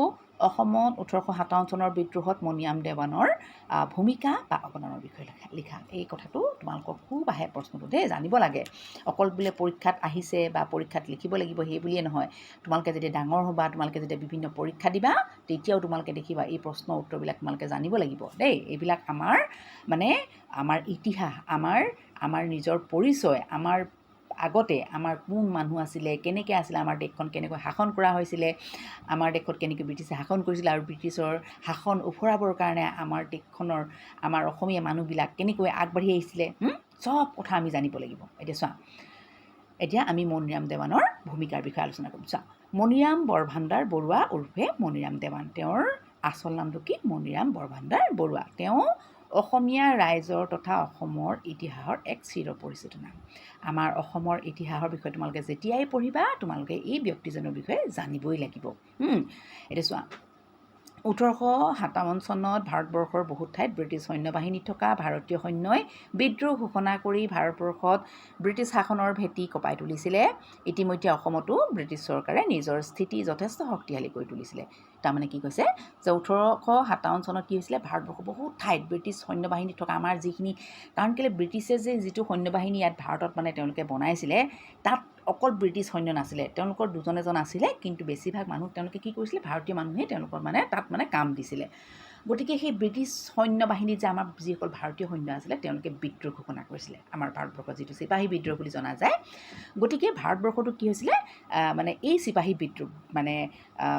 অসমত 1857 চনৰ বিদ্ৰোহত মণিৰাম দেৱানৰ ভূমিকা বা অৱদানৰ বিষয়ে লিখা। এই কথাটো তোমালোকক খুব আহে প্ৰশ্নটো দেই, জানিব লাগে। অকল বোলে পৰীক্ষাত আহিছে বা পৰীক্ষাত লিখিব লাগিব সেই বুলিয়ে নহয়, তোমালোকে যেতিয়া ডাঙৰ হ'বা, তোমালোকে যেতিয়া বিভিন্ন পৰীক্ষা দিবা, তেতিয়াও তোমালোকে দেখিবা এই প্ৰশ্ন উত্তৰবিলাক তোমালোকে জানিব লাগিব দেই। এইবিলাক আমাৰ মানে আমাৰ ইতিহাস, আমাৰ নিজৰ পৰিচয়, আমাৰ আগতে আমাৰ কোন মানুহ আছিলে, কেনেকৈ আছিলে, আমাৰ দেশখন কেনেকৈ শাসন কৰা হৈছিলে, আমাৰ দেশত কেনেকৈ ব্ৰিটিছে শাসন কৰিছিলে আৰু ব্ৰিটিছৰ শাসন ওফৰাবৰ কাৰণে আমাৰ দেশখনৰ আমাৰ অসমীয়া মানুহবিলাক কেনেকৈ আগবাঢ়ি আহিছিলে, চব কথা আমি জানিব লাগিব। এতিয়া চোৱা, এতিয়া আমি মণিৰাম দেৱানৰ ভূমিকাৰ বিষয়ে আলোচনা কৰিম। চোৱা, মণিৰাম বৰভাণ্ডাৰ বৰুৱা ওৰফে মণিৰাম দেৱান, তেওঁৰ আচল নামটো কি? মণিৰাম বৰভাণ্ডাৰ বৰুৱা। তেওঁ অসমীয়া ৰাইজৰ তথা অসমৰ ইতিহাসৰ এক চিৰপৰিচিত নাম। আমাৰ অসমৰ ইতিহাসৰ বিষয়ে তোমালোকে যেতিয়াই পঢ়িবা, তোমালোকে এই ব্যক্তিজনৰ বিষয়ে জানিবই লাগিব। এতিয়া চোৱা, 1857 চনত ভাৰতবৰ্ষৰ বহুত ঠাইত ব্ৰিটিছ সৈন্যবাহিনীত থকা ভাৰতীয় সৈন্যই বিদ্ৰোহ ঘোষণা কৰি ভাৰতবৰ্ষত ব্ৰিটিছ শাসনৰ ভেটি কঁপাই তুলিছিলে। ইতিমধ্যে অসমতো ব্ৰিটিছ চৰকাৰে নিজৰ স্থিতি যথেষ্ট শক্তিশালী কৰি তুলিছিলে। তাৰমানে কি কৈছে যে 1857 চনত কি হৈছিলে, ভাৰতবৰ্ষৰ বহুত ঠাইত ব্ৰিটিছ সৈন্যবাহিনীত থকা আমাৰ যিখিনি, কাৰণ কেলৈ ব্ৰিটিছে যে যিটো সৈন্যবাহিনী ইয়াত ভাৰতত মানে তেওঁলোকে বনাইছিলে, তাত অকল ব্ৰিটিছ সৈন্য নাছিলে, তেওঁলোকৰ দুজন এজন আছিলে, কিন্তু বেছিভাগ মানুহ তেওঁলোকে কি কৰিছিলে, ভাৰতীয় মানুহেই তেওঁলোকৰ মানে তাত মানে কাম দিছিলে। গতিকে সেই ব্ৰিটিছ সৈন্যবাহিনীত যে আমাৰ যিসকল ভাৰতীয় সৈন্য আছিলে, তেওঁলোকে বিদ্ৰোহ ঘোষণা কৰিছিলে, আমাৰ ভাৰতবৰ্ষৰ যিটো চিপাহী বিদ্ৰোহ বুলি জনা যায়। গতিকে ভাৰতবৰ্ষতো কি হৈছিলে, মানে এই চিপাহী বিদ্ৰোহ মানে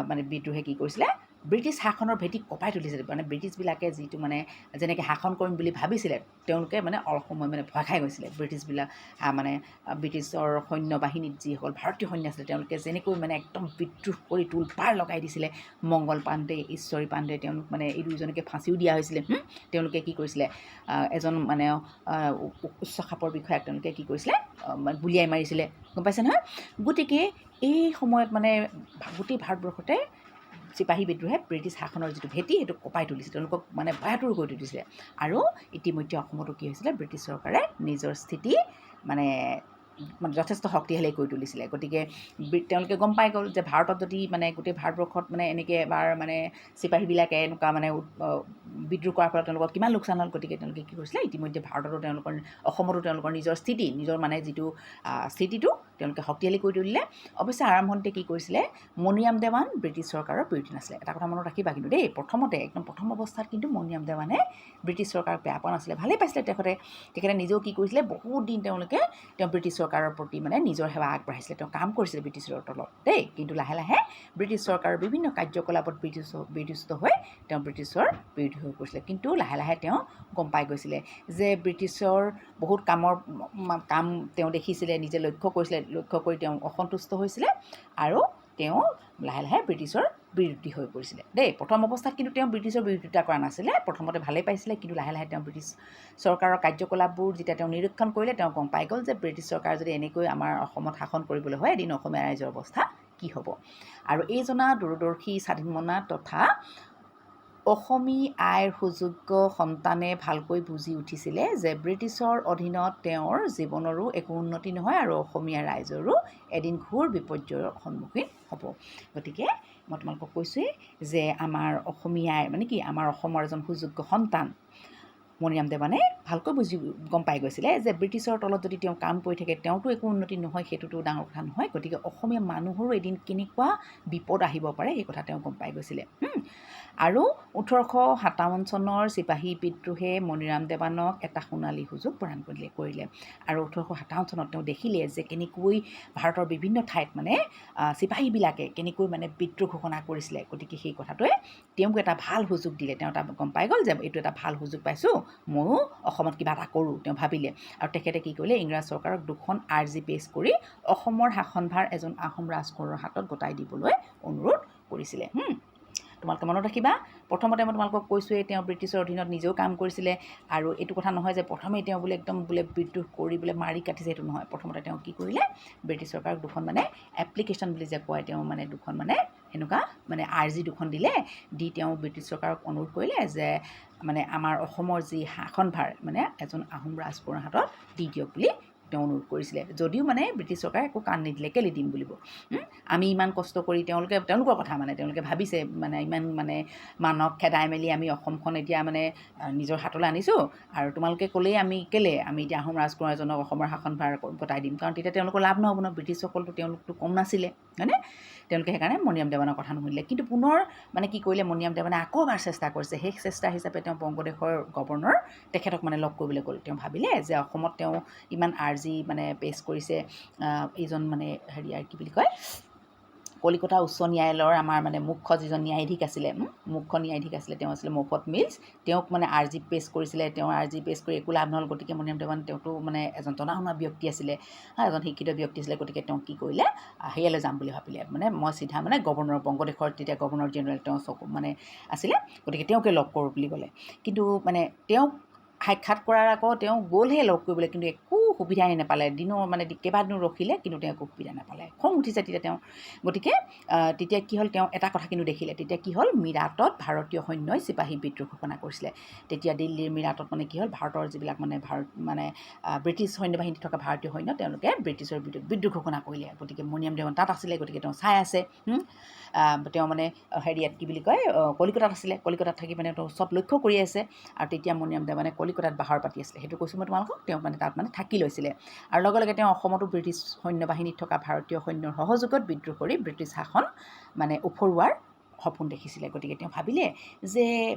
মানে বিদ্ৰোহে কি কৰিছিলে, ব্ৰিটিছ শাসনৰ ভেটি কঁপাই তুলিছিলে। মানে ব্ৰিটিছবিলাকে যিটো মানে যেনেকৈ শাসন কৰিম বুলি ভাবিছিলে, তেওঁলোকে মানে অলপ সময় মানে ভয় খাই গৈছিলে। ব্ৰিটিছবিলাক মানে ব্ৰিটিছৰ সৈন্য বাহিনীত যিসকল ভাৰতীয় সৈন্য আছিলে, তেওঁলোকে যেনেকৈ মানে একদম বিদ্ৰোহ কৰি তোলপাৰ লগাই দিছিলে, মংগল পাণ্ডে, ঈশ্বৰী পাণ্ডে, তেওঁলোক মানে এই দুইজনকে ফাঁচিও দিয়া হৈছিলে। তেওঁলোকে কি কৰিছিলে, এজন মানে উচ্চ খাপৰ বিষয়াক তেওঁলোকে কি কৰিছিলে, গুলীয়াই মাৰিছিলে, গম পাইছে নহয়? গতিকে এই সময়ত মানে গোটেই ভাৰতবৰ্ষতে চিপাহী বিদ্ৰোহে ব্ৰিটিছ শাসনৰ যিটো ভেটি সেইটো কঁপাই তুলিছিলে, তেওঁলোকক মানে ভয়াতুৰ কৰি তুলিছিলে। আৰু ইতিমধ্যে অসমতো কি হৈছিলে, ব্ৰিটিছ চৰকাৰে নিজৰ স্থিতি মানে মানে যথেষ্ট শক্তিশালী কৰি তুলিছিলে। গতিকে তেওঁলোকে গম পাই গ'ল যে ভাৰতত যদি মানে গোটেই ভাৰতবৰ্ষত মানে এনেকৈ এবাৰ মানে চিপাহীবিলাকে এনেকুৱা মানে বিদ্ৰোহ কৰাৰ ফলত তেওঁলোকৰ কিমান লোকচান হ'ল। গতিকে তেওঁলোকে কি কৰিছিলে, ইতিমধ্যে ভাৰততো তেওঁলোকৰ, অসমতো তেওঁলোকৰ নিজৰ স্থিতি, নিজৰ মানে যিটো স্থিতিটো তেওঁলোকে শক্তিশালী কৰি তুলিলে। অৱশ্যে আৰম্ভণিতে কি কৰিছিলে, মণিৰাম দেৱান ব্ৰিটিছ চৰকাৰৰ বিৰোধী নাছিলে। এটা কথা মনত ৰাখিবা কিন্তু দেই, প্ৰথমতে একদম প্ৰথম অৱস্থাত কিন্তু মণিৰাম দেৱানে ব্ৰিটিছ চৰকাৰক বেয়া পোৱা নাছিলে, ভালেই পাইছিলে তেখেতে। তেখেতে নিজেও কি কৰিছিলে, বহুত দিন তেওঁ ব্ৰিটিছ চৰকাৰৰ প্ৰতি মানে নিজৰ সেৱা আগবঢ়াইছিলে, তেওঁ কাম কৰিছিলে ব্ৰিটিছৰ তলত দেই। কিন্তু লাহে লাহে ব্ৰিটিছ চৰকাৰৰ বিভিন্ন কাৰ্যকলাপত ব্ৰিটিছ হৈ তেওঁ ব্ৰিটিছৰ বিৰোধী হৈ পৰিছিলে। কিন্তু লাহে লাহে তেওঁ গম পাই গৈছিলে যে ব্ৰিটিছৰ বহুত কাম তেওঁ দেখিছিলে, নিজে লক্ষ্য কৰিছিলে, লক্ষ্য কৰি তেওঁ অসন্তুষ্ট হৈছিলে আৰু তেওঁ লাহে লাহে ব্ৰিটিছৰ বিৰোধী হৈ পৰিছিলে দেই। প্ৰথম অৱস্থাত কিন্তু তেওঁ ব্ৰিটিছৰ বিৰোধিতা কৰা নাছিলে, প্ৰথমতে ভালেই পাইছিলে, কিন্তু লাহে লাহে তেওঁ ব্ৰিটিছ চৰকাৰৰ কাৰ্যকলাপবোৰ যেতিয়া তেওঁ নিৰীক্ষণ কৰিলে, তেওঁ গম পাই গ'ল যে ব্ৰিটিছ চৰকাৰ যদি এনেকৈ আমাৰ অসমত শাসন কৰিবলৈ হয়, এদিন অসমীয়া ৰাইজৰ অৱস্থা কি হ'ব। আৰু এইজনা দূৰদৰ্শী স্বাধীনমনা তথা অসমী আইৰ সুযোগ্য সন্তানে ভালকৈ বুজি উঠিছিলে যে ব্ৰিটিছৰ অধীনত তেওঁৰ জীৱনৰো একো উন্নতি নহয় আৰু অসমীয়া ৰাইজৰো এদিন ঘোৰ বিপৰ্যয়ৰ সন্মুখীন হ'ব। গতিকে মই তোমালোকক কৈছোঁৱেই যে আমাৰ অসমীয়াই মানে কি, আমাৰ অসমৰ এজন সুযোগ্য সন্তান মণিৰাম দেৱানে ভালকৈ বুজি গম পাই গৈছিলে যে ব্ৰিটিছৰ তলত যদি তেওঁ কাম কৰি থাকে, তেওঁতো একো উন্নতি নহয়, সেইটোতো ডাঙৰ কথা নহয়। গতিকে অসমীয়া মানুহৰো এদিন কেনেকুৱা বিপদ আহিব পাৰে, সেই কথা তেওঁ গম পাই গৈছিলে। আৰু 1857 চনৰ চিপাহী বিদ্ৰোহে মণিৰাম দেৱানক এটা সোণালী সুযোগ প্ৰদান কৰিলে। আৰু 1857 চনত তেওঁ দেখিলে যে কেনেকৈ ভাৰতৰ বিভিন্ন ঠাইত মানে চিপাহীবিলাকে কেনেকৈ মানে বিদ্ৰোহ ঘোষণা কৰিছিলে। গতিকে সেই কথাটোৱে তেওঁক এটা ভাল সুযোগ দিলে। তেওঁ এটা গম পাই গ'ল যে এইটো এটা ভাল সুযোগ পাইছোঁ, ময়ো অসমত কিবা এটা কৰোঁ, তেওঁ ভাবিলে। আৰু তেখেতে কি কৰিলে? ইংৰাজ চৰকাৰক দুখন আৰ্জি পেছ কৰি অসমৰ শাসনভাৰ এজন আহোম ৰাজকোঁৱৰৰ হাতত গতাই দিবলৈ অনুৰোধ কৰিছিলে। তোমালোকে মনত ৰাখিবা, প্ৰথমতে মই তোমালোকক কৈছোঁৱেই, তেওঁ ব্ৰিটিছৰ অধীনত নিজেও কাম কৰিছিলে। আৰু এইটো কথা নহয় যে প্ৰথমেই তেওঁ বোলে একদম বোলে বিদ্ৰোহ কৰি বোলে মাৰি কাটিছে, সেইটো নহয়। প্ৰথমতে তেওঁ কি কৰিলে? ব্ৰিটিছ চৰকাৰক দুখন মানে এপ্লিকেশ্যন বুলি যে কয়, তেওঁ মানে দুখন মানে সেনেকুৱা মানে আৰ্জি দুখন দিলে। দি তেওঁ ব্ৰিটিছ চৰকাৰক অনুৰোধ কৰিলে যে মানে আমাৰ অসমৰ যি শাসনভাৰ মানে এজন আহোম ৰাজকোঁৱৰৰ হাতত দি দিয়ক বুলি তেওঁ অনুৰোধ কৰিছিলে। যদিও মানে ব্ৰিটিছ চৰকাৰে একো কাণ নিদিলে। কেলৈ দিম বুলিব? আমি ইমান কষ্ট কৰি, তেওঁলোকে তেওঁলোকৰ কথা মানে তেওঁলোকে ভাবিছে মানে ইমান মানে মানক খেদাই মেলি আমি অসমখন এতিয়া মানে নিজৰ হাতলৈ আনিছোঁ আৰু তোমালোকে ক'লেই আমি কেলৈ আমি এতিয়া আহোম ৰাজকোঁৱৰ এজনক অসমৰ শাসনভাৰ গতাই দিম? কাৰণ তেতিয়া তেওঁলোকৰ লাভ নহ'ব ন। ব্ৰিটিছসকলতো তেওঁলোকতো কম নাছিলে, হয়নে? তেওঁলোকে সেইকাৰণে মণিৰাম দেৱানৰ কথা নুশুনিলে। কিন্তু পুনৰ মানে কি কৰিলে মণিৰাম দেৱানে? আকৌ এবাৰ চেষ্টা কৰিছে। শেষ চেষ্টা হিচাপে তেওঁ বংগদেশৰ গৱৰ্ণৰ তেখেতক মানে লগ কৰিবলৈ গ'ল। তেওঁ ভাবিলে যে অসমত তেওঁ ইমান আৰ্জি মানে পেছ কৰিছে, এইজন মানে হেৰি আৰু কি বুলি কয়, কলিকতা উচ্চ ন্যায়ালয়ৰ আমাৰ মানে মুখ্য যিজন ন্যায়াধীশ আছিলে, মুখ্য ন্যায়াধীশ আছিলে, তেওঁ আছিলে মফত মিলছ। তেওঁক মানে আৰ্জি পেছ কৰিছিলে। তেওঁ আৰ্জি পেছ কৰি একো লাভ নহ'ল। গতিকে মণিৰাম দেৱান তেওঁতো মানে এজন জনা শুনা ব্যক্তি আছিলে, হা, এজন শিক্ষিত ব্যক্তি আছিলে। গতিকে তেওঁ কি কৰিলে? হেৰিয়ালৈ যাম বুলি ভাবিলে, মানে মই চিধা মানে গৱৰ্ণৰ, বংগদেশৰ তেতিয়া গৱৰ্ণৰ জেনেৰেল তেওঁ চকু মানে আছিলে, গতিকে তেওঁকে লগ কৰোঁ বুলি ক'লে। কিন্তু মানে তেওঁক সাক্ষাৎ কৰাৰ আকৌ তেওঁ গ'লহে লগ কৰিবলৈ, কিন্তু একো সুবিধাই নাপালে। দিনৰ মানে কেইবাদিনো ৰখিলে, কিন্তু তেওঁ একো সুবিধা নাপালে। খং উঠিছে তেতিয়া তেওঁ। গতিকে তেতিয়া কি হ'ল? তেওঁ এটা কথা কিন্তু দেখিলে। তেতিয়া কি হ'ল? মিৰাটত ভাৰতীয় সৈন্যই চিপাহী বিদ্ৰোহ ঘোষণা কৰিছিলে। তেতিয়া দিল্লীৰ মিৰাটত মানে কি হ'ল? ভাৰতৰ যিবিলাক মানে ভাৰত মানে ব্ৰিটিছ সৈন্যবাহিনীত থকা ভাৰতীয় সৈন্য, তেওঁলোকে ব্ৰিটিছৰ বিৰুদ্ধে বিদ্ৰোহ ঘোষণা কৰিলে। গতিকে মণিৰাম দেৱান তাত আছিলে, গতিকে তেওঁ চাই আছে। তেওঁ মানে হেৰিয়াত কি বুলি কয়, কলিকতাত আছিলে। কলিকতাত থাকি মানে তেওঁ চব লক্ষ্য কৰি আছে। আৰু তেতিয়া মণিৰাম দেৱানে কলিকতাত বাহৰ পাতি আছিলে, সেইটো কৈছোঁ মই তোমালোকক। তেওঁ মানে তাত মানে থাকি লৈছিলে। আৰু লগে লগে তেওঁ অসমতো ব্ৰিটিছ সৈন্যবাহিনীত থকা ভাৰতীয় সৈন্যৰ সহযোগত বিদ্ৰোহ কৰি ব্ৰিটিছ শাসন মানে ওফৰোৱাৰ সপোন দেখিছিলে। গতিকে তেওঁ ভাবিলে যে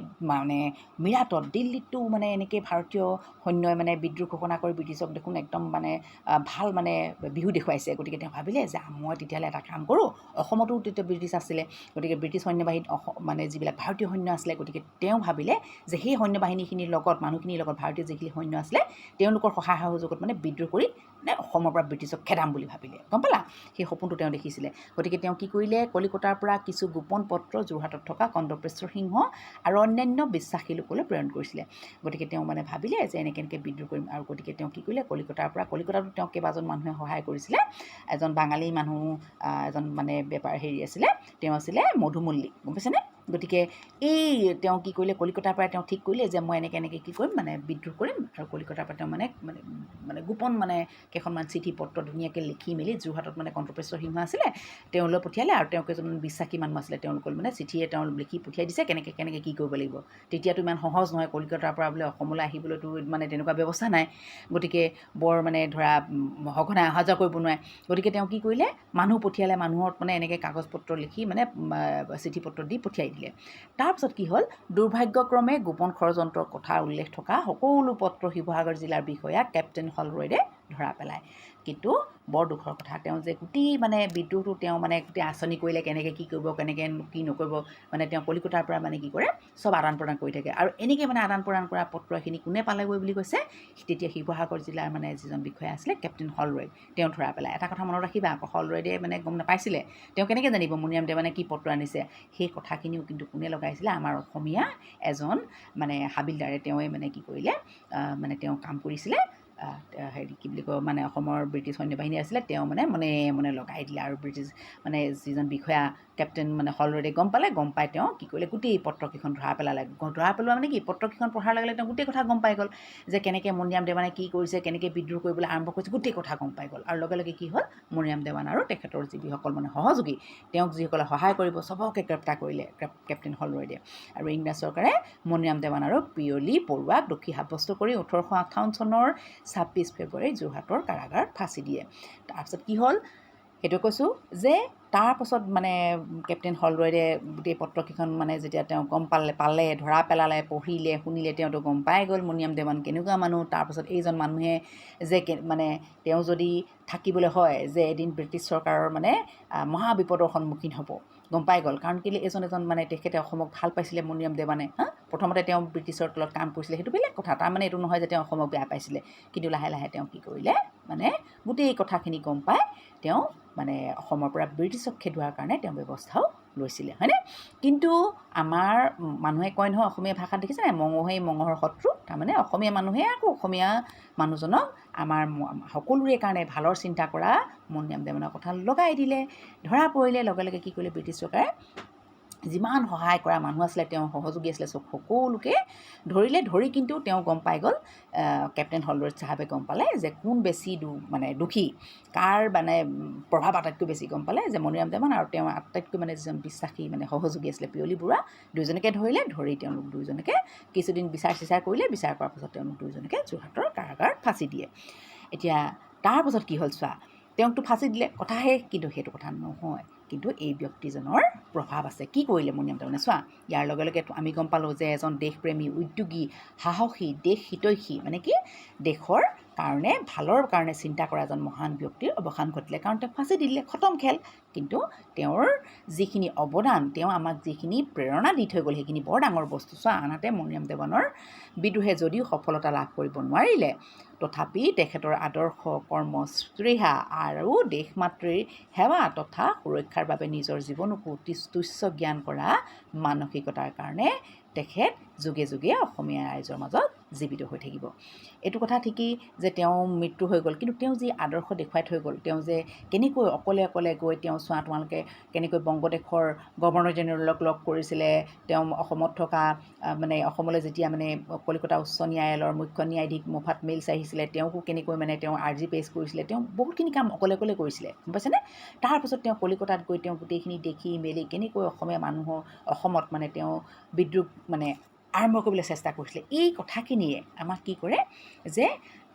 মানে মিৰাটত, দিল্লীততো মানে এনেকৈ ভাৰতীয় সৈন্যই মানে বিদ্ৰোহ ঘোষণা কৰি ব্ৰিটিছক দেখোন একদম মানে ভাল মানে বিহু দেখুৱাইছে। গতিকে তেওঁ ভাবিলে যে মই তেতিয়াহ'লে এটা কাম কৰোঁ। অসমতো তেতিয়া ব্ৰিটিছ আছিলে, গতিকে ব্ৰিটিছ সৈন্যবাহিনীত মানে যিবিলাক ভাৰতীয় সৈন্য আছিলে, গতিকে তেওঁ ভাবিলে যে সেই সৈন্যবাহিনীখিনিৰ লগত, মানুহখিনিৰ লগত, ভাৰতীয় যিখিনি সৈন্য আছিলে, তেওঁলোকৰ সহায় সহযোগত মানে বিদ্ৰোহ কৰি মানে অসমৰ পৰা ব্ৰিটিছক খেদাম বুলি ভাবিলে। গম পালা? সেই সপোনটো তেওঁ দেখিছিলে। গতিকে তেওঁ কি কৰিলে? কলিকতাৰ পৰা কিছু গোপন পত্ৰ যোৰহাটত থকা কন্দৰ্পেশ্বৰ সিংহ আৰু অন্যান্য বিশ্বাসী লোকলৈ প্ৰেৰণ কৰিছিলে। গতিকে তেওঁ মানে ভাবিলে যে এনেকৈ এনেকৈ বিদ্ৰোহ কৰিম। আৰু গতিকে তেওঁ কি কৰিলে? কলিকতাৰ পৰা, কলিকতাতো তেওঁক কেইবাজন মানুহে সহায় কৰিছিলে। এজন বাঙালী মানুহ, এজন মানে বেপাৰ হেৰি আছিলে, তেওঁ আছিলে মধু মল্লিক, গম পাইছেনে? গতিকে এই তেওঁ কি কৰিলে? কলিকতাৰ পৰাই তেওঁ ঠিক কৰিলে যে মই এনেকৈ এনেকৈ কি কৰিম, মানে বিদ্ৰোহ কৰিম। আৰু কলিকতাৰ পৰা তেওঁ মানে মানে মানে গোপন মানে কেইখনমান চিঠি পত্ৰ ধুনীয়াকৈ লিখি মেলি যোৰহাটত মানে কন্দৰ্পেশ্বৰ সিংহ আছিলে, তেওঁলৈ পঠিয়ালে। আৰু তেওঁ কেইজনমান বিশ্বাসী মানুহ আছিলে, তেওঁলোকৰ মানে চিঠিয়ে তেওঁ লিখি পঠিয়াই দিছে কেনেকৈ কেনেকৈ কি কৰিব লাগিব। তেতিয়াতো ইমান সহজ নহয়, কলিকতাৰ পৰা বোলে অসমলৈ আহিবলৈতো মানে তেনেকুৱা ব্যৱস্থা নাই। গতিকে বৰ মানে ধৰা সঘনাই অহা যোৱা কৰিব নোৱাৰে। গতিকে তেওঁ কি কৰিলে? মানুহ পঠিয়ালে। মানুহক মানে এনেকৈ কাগজ পত্ৰ লিখি মানে চিঠি পত্ৰ দি পঠিয়াই দিলে। তাৰপিছত কি হ'ল? দুৰ্ভাগ্যক্ৰমে গোপন ষড়যন্ত্ৰৰ কথা উল্লেখ থকা সকলো পত্ৰ শিৱসাগৰ জিলাৰ বিষয়া কেপ্টেইন হলৰইডে ধৰা পেলায়। কিন্তু বৰ দুখৰ কথা, তেওঁ যে গোটেই মানে বিদ্ৰোহটো তেওঁ মানে গোটেই আঁচনি কৰিলে, কেনেকৈ কি কৰিব, কেনেকৈ কি নকৰিব, মানে তেওঁ কলিকতাৰ পৰা মানে কি কৰে, চব আদান প্ৰদান কৰি থাকে। আৰু এনেকৈ মানে আদান প্ৰদান কৰা পত্ৰখিনি কোনে পালেগৈ বুলি কৈছে? তেতিয়া শিৱসাগৰ জিলাৰ মানে যিজন বিষয়া আছিলে কেপ্টেইন হলৰইড, তেওঁ ধৰা পেলায়। এটা কথা মনত ৰাখিবা আকৌ, হলৰইডে মানে গম নাপাইছিলে। তেওঁ কেনেকৈ জানিব মণিৰাম দেৱানে কি পত্ৰ আনিছে? সেই কথাখিনিও কিন্তু কোনে লগাইছিলে? আমাৰ অসমীয়া এজন মানে হাবিলদাৰে। তেওঁৱে মানে কি কৰিলে, মানে তেওঁ কাম কৰিছিলে। হেৰি কি বুলি কয়, মানে অসমৰ ব্ৰিটিছ সৈন্যবাহিনী আছিলে, তেওঁ মানে মনে মনে লগাই দিলে। আৰু ব্ৰিটিছ মানে যিজন বিষয়া কেপ্টেইন মানে হলৰইডে গম পালে, গম পাই তেওঁ কি কৰিলে, গোটেই পত্ৰকেইখন ধৰা পেলালে। ধৰা পেলোৱা মানে কি, পত্ৰকেইখন পঢ়াৰ লগে লগে তেওঁ গোটেই কথা গম পাই গ'ল যে কেনেকৈ মণিৰাম দেৱানে কি কৰিছে, কেনেকৈ বিদ্ৰোহ কৰিবলৈ আৰম্ভ কৰিছে, গোটেই কথা গম পাই গ'ল। আৰু লগে লগে কি হ'ল, মণিৰাম দেৱান আৰু তেখেতৰ যিসকল মানে সহযোগী, তেওঁক যিসকলে সহায় কৰিব, চবকে গ্ৰেপ্তাৰ কৰিলে কেপ্টেইন হলৰইডে। আৰু ইংৰাজ চৰকাৰে মণিৰাম দেৱান আৰু পিয়লি বৰুৱাক দোষী সাব্যস্ত কৰি 1858 চনৰ 26 ফেব্ৰুৱাৰীত যোৰহাটৰ কাৰাগাৰত ফাঁচি দিয়ে। তাৰপিছত কি হ'ল, সেইটো কৈছোঁ যে তাৰপাছত মানে কেপ্টেইন হলৰইডে গোটেই পত্ৰকেইখন মানে যেতিয়া তেওঁ গম পালে, ধৰা পেলালে, পঢ়িলে, শুনিলে, তেওঁতো গম পাই গ'ল মণিৰাম দেৱান কেনেকুৱা মানুহ। তাৰপাছত এইজন মানুহে যে মানে তেওঁ যদি থাকিবলৈ হয় যে এদিন ব্ৰিটিছ চৰকাৰৰ মানে মহা বিপদৰ সন্মুখীন হ'ব, গম পাই গ'ল। কাৰণ কেলৈ, এজন এজন মানে তেখেতে অসমক ভাল পাইছিলে মণিৰাম দেৱানে। হা, প্ৰথমতে তেওঁ ব্ৰিটিছৰ তলত কাম কৰিছিলে, সেইটো বেলেগ কথা, তাৰমানে এইটো নহয় যে তেওঁ অসমক বেয়া পাইছিলে। কিন্তু লাহে লাহে তেওঁ কি কৰিলে, মানে গোটেই কথাখিনি গম পাই তেওঁ মানে অসমৰ পৰা ব্ৰিটিছক খেদোৱাৰ কাৰণে তেওঁ ব্যৱস্থাও লৈছিলে, হয়নে? কিন্তু আমাৰ মানুহে কয় নহয় অসমীয়া ভাষাত, দেখিছে নাই, মঙহেই মঙহৰ শত্ৰু। তাৰমানে অসমীয়া মানুহে আকৌ অসমীয়া মানুহজনক আমাৰ সকলোৰে কাৰণে ভালৰ চিন্তা কৰা মণিৰাম দেৱানৰ কথা লগাই দিলে, ধৰা পৰিলে। লগে লগে কি কৰিলে, ব্ৰিটিছ চৰকাৰে যিমান সহায় কৰা মানুহ আছিলে, তেওঁ সহযোগী আছিলে, চব সকলোকে ধৰিলে। ধৰি কিন্তু তেওঁ গম পাই গ'ল, কেপ্টেইন হলৰইড চাহাবে গম পালে যে কোন বেছি মানে দোষী, কাৰ মানে প্ৰভাৱ আটাইতকৈ বেছি, গম পালে যে মণিৰাম দেৱান আৰু তেওঁ আটাইতকৈ মানে যিজন বিশ্বাসী মানে সহযোগী আছিলে পিয়লি বৰুৱা, দুয়োজনকে ধৰিলে। ধৰি তেওঁলোক দুয়োজনকে কিছুদিন বিচাৰ চিচাৰ কৰিলে। বিচাৰ কৰাৰ পাছত তেওঁলোক দুয়োজনকে যোৰহাটৰ কাৰাগাৰত ফাঁচি দিয়ে। এতিয়া তাৰপাছত কি হ'ল চোৱা, তেওঁকতো ফাঁচি দিলে, কথা শেষ, কিন্তু সেইটো কথা নহয়। কিন্তু এই ব্যক্তিজনৰ প্ৰভাৱ আছে। কি কৰিলে মণিৰাম দেৱানে চোৱা, ইয়াৰ লগে লগে আমি গম পালোঁ যে এজন দেশপ্ৰেমী, উদ্যোগী, সাহসী, দেশ হিতৈষী, মানে কি দেশৰ কাৰণে ভালৰ কাৰণে চিন্তা কৰা এজন মহান ব্যক্তিৰ অৱসান ঘটিলে। কাৰণ তেওঁক ফাঁচি দিলে, খতম খেল। কিন্তু তেওঁৰ যিখিনি অৱদান, তেওঁ আমাক যিখিনি প্ৰেৰণা দি থৈ গ'ল, সেইখিনি বৰ ডাঙৰ বস্তু। চোৱা, আনহাতে মণিৰাম দেৱানৰ বিদ্ৰোহে যদিও সফলতা লাভ কৰিব নোৱাৰিলে, তথাপি তেখেতৰ আদৰ্শ, কৰ্ম স্পৃহা আৰু দেশ মাতৃৰ সেৱা তথা সুৰক্ষাৰ বাবে নিজৰ জীৱনকো তুচ্ছ জ্ঞান কৰা মানসিকতাৰ কাৰণে তেখেত যুগে যুগে অসমীয়া ৰাইজৰ মাজত জীৱিত হৈ থাকিব। এইটো কথা ঠিকেই যে তেওঁ মৃত্যু হৈ গ'ল, কিন্তু তেওঁ যি আদৰ্শ দেখুৱাই থৈ গ'ল, তেওঁ যে কেনেকৈ অকলে অকলে গৈ তেওঁ চোৱা তোমালোকে কেনেকৈ বংগদেশৰ গভৰ্ণৰ জেনেৰেলক লগ কৰিছিলে, তেওঁ অসমত থকা মানে অসমলৈ যেতিয়া মানে কলিকতা উচ্চ ন্যায়ালয়ৰ মুখ্য ন্যায়াধীশ মোফাত মিলছ আহিছিলে, তেওঁকো কেনেকৈ মানে তেওঁ আৰ্জি পেছ কৰিছিলে, তেওঁ বহুতখিনি কাম অকলে অকলে কৰিছিলে, গম পাইছেনে? তাৰপাছত তেওঁ কলিকতাত গৈ তেওঁ গোটেইখিনি দেখি মেলি কেনেকৈ অসমীয়া মানুহৰ অসমত মানে তেওঁ বিদ্ৰোহ মানে আৰম্ভ কৰিবলৈ চেষ্টা কৰিছিলে। এই কথাখিনিয়ে আমাক কি কৰে যে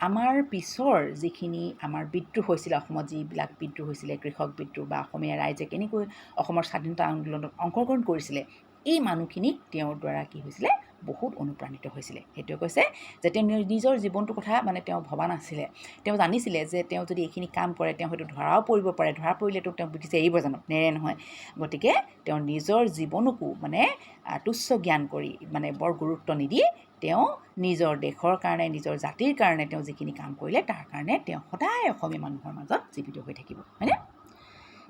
আমাৰ পিছৰ যিখিনি আমাৰ বিদ্ৰোহ হৈছিলে, অসমত যিবিলাক বিদ্ৰোহ হৈছিলে, কৃষক বিদ্ৰোহ বা অসমীয়া ৰাইজে কেনেকৈ অসমৰ স্বাধীনতা আন্দোলনত অংশগ্ৰহণ কৰিছিলে, এই মানুহখিনিক তেওঁৰ দ্বাৰা কি হৈছিলে, বহুত অনুপ্ৰাণিত হৈছিলে। সেইটোৱে কৈছে যে তেওঁ নিজৰ জীৱনটোৰ কথা মানে তেওঁ ভবা নাছিলে। তেওঁ জানিছিলে যে তেওঁ যদি এইখিনি কাম কৰে, তেওঁ হয়তো ধৰাও পৰিব পাৰে। ধৰা পৰিলেতো তেওঁ ব্ৰিটিছে এৰিব জানো? নেৰে নহয়। গতিকে তেওঁ নিজৰ জীৱনকো মানে তুচ্ছ জ্ঞান কৰি মানে বৰ গুৰুত্ব নিদি তেওঁ নিজৰ দেশৰ কাৰণে, নিজৰ জাতিৰ কাৰণে তেওঁ যিখিনি কাম কৰিলে, তাৰ কাৰণে তেওঁ সদায় অসমীয়া মানুহৰ মাজত জীৱিত হৈ থাকিব, হয়নে?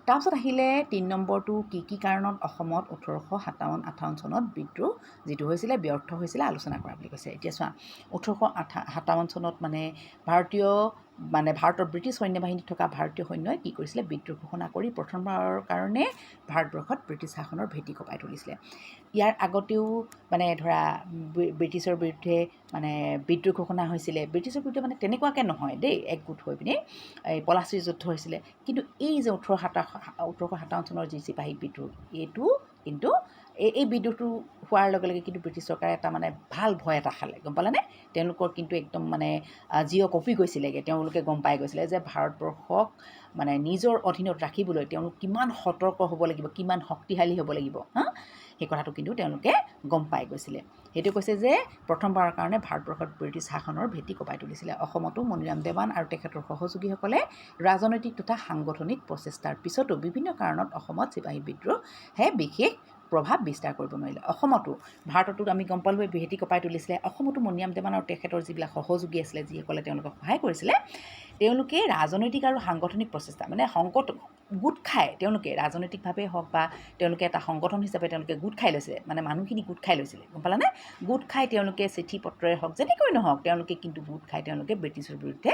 তাৰপিছত আহিলে 3 নম্বৰটো, কি কি কাৰণত অসমত 1857-58 চনত বিদ্ৰোহ যিটো হৈছিলে ব্যৰ্থ হৈছিলে আলোচনা কৰা বুলি কৈছে। এতিয়া চোৱা, 1858 চনত মানে ভাৰতীয় মানে ভাৰতৰ ব্ৰিটিছ সৈন্যবাহিনীত থকা ভাৰতীয় সৈন্যই কি কৰিছিলে, বিদ্ৰোহ ঘোষণা কৰি প্ৰথমবাৰৰ কাৰণে ভাৰতবৰ্ষত ব্ৰিটিছ শাসনৰ ভেটি কঁপাই তুলিছিলে। ইয়াৰ আগতেও মানে ধৰা ব্ৰিটিছৰ বিৰুদ্ধে মানে বিদ্ৰোহ ঘোষণা হৈছিলে, ব্ৰিটিছৰ বিৰুদ্ধে মানে তেনেকুৱাকৈ নহয় দেই, একগোট হৈ পিনে এই পলাচীৰ যুদ্ধ হৈছিলে। কিন্তু এই যে 1857 চনৰ যি চিপাহী বিদ্ৰোহ, এইটো কিন্তু এই বিদ্ৰোহটো হোৱাৰ লগে লগে কিন্তু ব্ৰিটিছ চৰকাৰে এটা মানে ভাল ভয় এটা খালে, গম পালানে? তেওঁলোকৰ কিন্তু একদম মানে জিঅ' কঁপি গৈছিলেগৈ। তেওঁলোকে গম পাই গৈছিলে যে ভাৰতবৰ্ষক মানে নিজৰ অধীনত ৰাখিবলৈ তেওঁলোক কিমান সতৰ্ক হ'ব লাগিব, কিমান শক্তিশালী হ'ব লাগিব, হা, সেই কথাটো কিন্তু তেওঁলোকে গম পাই গৈছিলে। সেইটো কৈছে যে প্ৰথমবাৰৰ কাৰণে ভাৰতবৰ্ষত ব্ৰিটিছ শাসনৰ ভেটি কঁপাই তুলিছিলে। অসমতো মণিৰাম দেৱান আৰু তেখেতৰ সহযোগীসকলে ৰাজনৈতিক তথা সাংগঠনিক প্ৰচেষ্টাৰ পিছতো বিভিন্ন কাৰণত অসমত চিপাহী বিদ্ৰোহে বিশেষ প্ৰভাৱ বিস্তাৰ কৰিব নোৱাৰিলে। অসমতো, ভাৰততো আমি গম পালোঁৱে ভেটি কঁপাই তুলিছিলে, অসমতো মণিৰাম দেৱান আৰু তেখেতৰ যিবিলাক সহযোগী আছিলে, যিসকলে তেওঁলোকক সহায় কৰিছিলে, তেওঁলোকে ৰাজনৈতিক আৰু সাংগঠনিক প্ৰচেষ্টা, মানে সংকট গোট খাই তেওঁলোকে ৰাজনৈতিকভাৱেই হওক বা তেওঁলোকে এটা সংগঠন হিচাপে তেওঁলোকে গোট খাই লৈছিলে, মানে মানুহখিনি গোট খাই লৈছিলে, গম পালানে? গোট খাই তেওঁলোকে চিঠি পত্ৰৰে হওক, যেনেকৈ নহওক, তেওঁলোকে কিন্তু গোট খাই তেওঁলোকে ব্ৰিটিছৰ বিৰুদ্ধে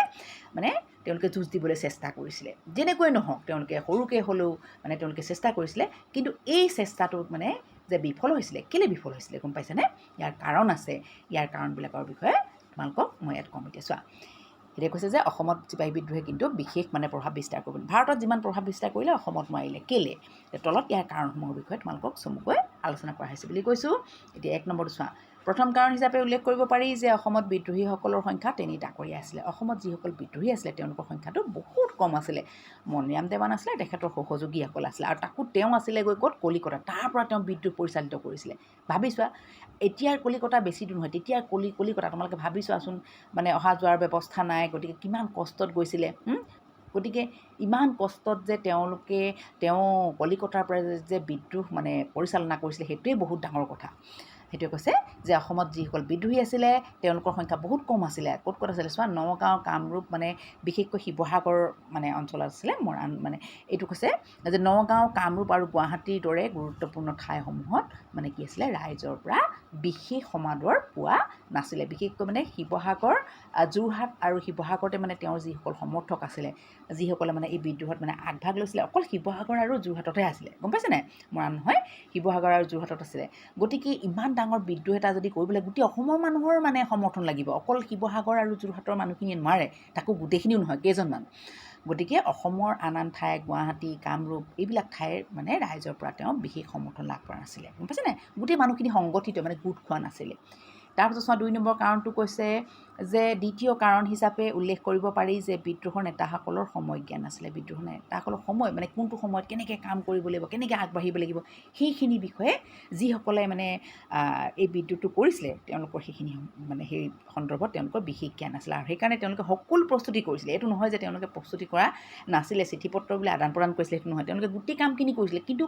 মানে তেওঁলোকে যুঁজ দিবলৈ চেষ্টা কৰিছিলে। যেনেকৈ নহওক, তেওঁলোকে সৰুকৈ হ'লেও মানে তেওঁলোকে চেষ্টা কৰিছিলে। কিন্তু এই চেষ্টাটোত মানে যে বিফল হৈছিলে, কেলৈ বিফল হৈছিলে গম পাইছেনে? ইয়াৰ কাৰণ আছে। ইয়াৰ কাৰণবিলাকৰ বিষয়ে তোমালোকক মই ইয়াত ক'ম। এতিয়া চোৱা, এতিয়া কৈছে যে অসমত চিপাহী বিদ্ৰোহে কিন্তু বিশেষ মানে প্ৰভাৱ বিস্তাৰ কৰিব, ভাৰতত যিমান প্ৰভাৱ বিস্তাৰ কৰিলে অসমত নোৱাৰিলে। কেলৈ? তলত ইয়াৰ কাৰণসমূহৰ বিষয়ে তোমালোকক চমুকৈ আলোচনা কৰা হৈছে বুলি কৈছোঁ। এতিয়া 1 নম্বৰটো চোৱা। প্ৰথম কাৰণ হিচাপে উল্লেখ কৰিব পাৰি যে অসমত বিদ্ৰোহীসকলৰ সংখ্যা তেনেই তাকৰীয়া আছিলে। অসমত যিসকল বিদ্ৰোহী আছিলে, তেওঁলোকৰ সংখ্যাটো বহুত কম আছিলে। মণিৰাম দেৱান আছিলে, তেখেতৰ সহযোগীসকল আছিলে, আৰু তাকো তেওঁ আছিলে গৈ ক'ত? কলিকতা। তাৰ পৰা তেওঁ বিদ্ৰোহ পৰিচালিত কৰিছিলে। ভাবি চোৱা, এতিয়াৰ কলিকতা বেছি দূৰ নহয়, তেতিয়াৰ কলিকতা তোমালোকে ভাবি চোৱাচোন, মানে অহা যোৱাৰ ব্যৱস্থা নাই, গতিকে কিমান কষ্টত গৈছিলে। গতিকে ইমান কষ্টত যে তেওঁলোকে তেওঁ কলিকতাৰ পৰা যে বিদ্ৰোহ মানে পৰিচালনা কৰিছিলে, সেইটোৱেই বহুত ডাঙৰ কথা। সেইটোৱে কৈছে যে অসমত যিসকল বিদ্ৰোহী আছিলে, তেওঁলোকৰ সংখ্যা বহুত কম আছিলে। ক'ত ক'ত আছিলে চোৱা, নগাঁও, কামৰূপ, মানে বিশেষকৈ শিৱসাগৰ মানে অঞ্চলত আছিলে মৰাণ। মানে এইটো কৈছে যে নগাঁও, কামৰূপ আৰু গুৱাহাটীৰ দৰে গুৰুত্বপূৰ্ণ ঠাইসমূহত মানে কি আছিলে, ৰাইজৰ পৰা বিশেষ সমাদৰ পোৱা নাছিলে। বিশেষকৈ মানে শিৱসাগৰ, যোৰহাট আৰু শিৱসাগৰতে মানে তেওঁৰ যিসকল সমৰ্থক আছিলে, যিসকলে মানে এই বিদ্ৰোহত মানে আগভাগ লৈছিলে, অকল শিৱসাগৰ আৰু যোৰহাটতহে আছিলে, গম পাইছে নাই? মৰাণ নহয়, শিৱসাগৰ আৰু যোৰহাটত আছিলে। গতিকে ইমান ডাঙৰ বিদ্ৰোহ এটা যদি কৰিবলৈ গোটেই অসমৰ মানুহৰ মানে সমৰ্থন লাগিব, অকল শিৱসাগৰ আৰু যোৰহাটৰ মানুহখিনিয়ে নোৱাৰে, তাকো গোটেইখিনিও নহয়, কেইজনমান। গতিকে অসমৰ আন আন ঠাই, গুৱাহাটী, কামৰূপ এইবিলাক ঠাইৰ মানে ৰাইজৰ পৰা তেওঁ বিশেষ সমৰ্থন লাভ কৰা নাছিলে, গম পাইছে নাই? গোটেই মানুহখিনি সংগঠিত মানে গোট খোৱা নাছিলে। তাৰপিছত চোৱা, 2 নম্বৰ কাৰণটো কৈছে যে দ্বিতীয় কাৰণ হিচাপে উল্লেখ কৰিব পাৰি যে বিদ্ৰোহৰ নেতাসকলৰ সময় জ্ঞান নাছিলে। বিদ্ৰোহৰ নেতাসকলৰ সময় মানে কোনটো সময়ত কেনেকৈ কাম কৰিব লাগিব, কেনেকৈ আগবাঢ়িব লাগিব, সেইখিনি বিষয়ে যিসকলে মানে এই বিদ্ৰোহটো কৰিছিলে, তেওঁলোকৰ সেইখিনি মানে সেই সন্দৰ্ভত তেওঁলোকৰ বিশেষ জ্ঞান নাছিলে, আৰু সেইকাৰণে তেওঁলোকে সকলো প্ৰস্তুতি কৰিছিলে। এইটো নহয় যে তেওঁলোকে প্ৰস্তুতি কৰা নাছিলে, চিঠি পত্ৰ বোলে আদান প্ৰদান কৰিছিলে, সেইটো নহয়। তেওঁলোকে গোটেই কামখিনি কৰিছিলে, কিন্তু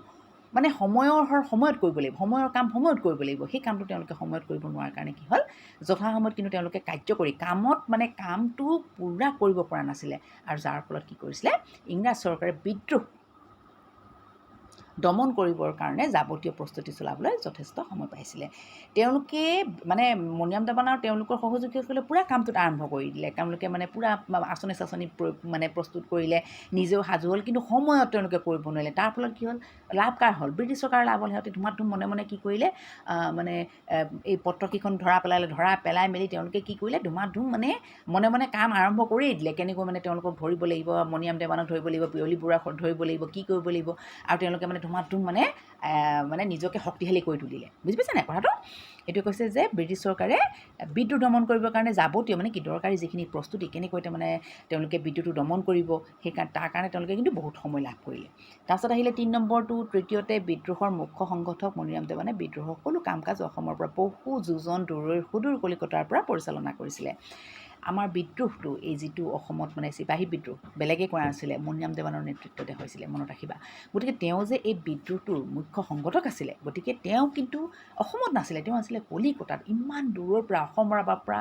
মানে সময়ৰ সময়ত কৰিব লাগিব, সময়ৰ কাম সময়ত কৰিব লাগিব। সেই কামটো তেওঁলোকে সময়ত কৰিব নোৱাৰাৰ কাৰণে কি হ'ল, যথাসময়ত কিন্তু তেওঁলোকে কাৰ্যকৰী কামত মানে কামটো পূৰা কৰিব পৰা নাছিলে। আৰু যাৰ ফলত কি কৰিছিলে, ইংৰাজ চৰকাৰে বিদ্ৰোহ দমন কৰিবৰ কাৰণে যাৱতীয় প্ৰস্তুতি চলাবলৈ যথেষ্ট সময় পাইছিলে। তেওঁলোকে মানে মণিৰাম দেৱান আৰু তেওঁলোকৰ সহযোগীসকলে পূৰা কামটোত আৰম্ভ কৰি দিলে। তেওঁলোকে মানে পূৰা আঁচনি চাচনি মানে প্ৰস্তুত কৰিলে, নিজেও সাজু হ'ল, কিন্তু সময়ত তেওঁলোকে কৰিব নোৱাৰিলে। তাৰ ফলত কি হ'ল, লাভ কাৰ হ'ল? ব্ৰিটিছ চৰকাৰৰ লাভ হ'ল। সিহঁতে ধুমাধুম মনে মনে কি কৰিলে, মানে এই পত্ৰকেইখন ধৰা পেলালে। ধৰা পেলাই মেলি তেওঁলোকে কি কৰিলে, ধুমাধুম মানে মনে মনে কাম আৰম্ভ কৰিয়ে দিলে। কেনেকৈ মানে তেওঁলোকক ধৰিব লাগিব, মণিৰাম দেৱানক ধৰিব লাগিব, পিয়লি বৰুৱাক ধৰিব লাগিব, কি কৰিব লাগিব, আৰু তেওঁলোকে মানে ধুমাধুম মানে মানে নিজকে শক্তিশালী কৰি তুলিলে। বুজি পাইছে নাই কথাটো? এইটো কৈছে যে ব্ৰিটিছ চৰকাৰে বিদ্ৰোহ দমন কৰিবৰ কাৰণে যাৱতীয় মানে কি দৰকাৰী যিখিনি প্ৰস্তুতি, কেনেকৈ মানে তেওঁলোকে বিদ্ৰোহটো দমন কৰিব, সেইকাৰণে তাৰ কাৰণে তেওঁলোকে কিন্তু বহুত সময় লাভ কৰিলে। তাৰপিছত আহিলে 3 নম্বৰটো, তৃতীয়তে বিদ্ৰোহৰ মুখ্য সংগঠক মণিৰাম দেৱানে বিদ্ৰোহৰ সকলো কাম কাজ অসমৰ পৰা বহু যোজন দূৰৈৰ সুদূৰ কলিকতাৰ পৰা পৰিচালনা কৰিছিলে। আমাৰ বিদ্ৰোহটো, এই যিটো অসমত মানে চিপাহী বিদ্ৰোহ, বেলেগে কৰা নাছিলে, মণিৰাম দেৱানৰ নেতৃত্বতে হৈছিলে, মনত ৰাখিবা। গতিকে তেওঁ যে এই বিদ্ৰোহটোৰ মুখ্য সংগঠক আছিলে, গতিকে তেওঁ কিন্তু অসমত নাছিলে, তেওঁ আছিলে কলিকতাত। ইমান দূৰৰ পৰা, অসমৰ পৰা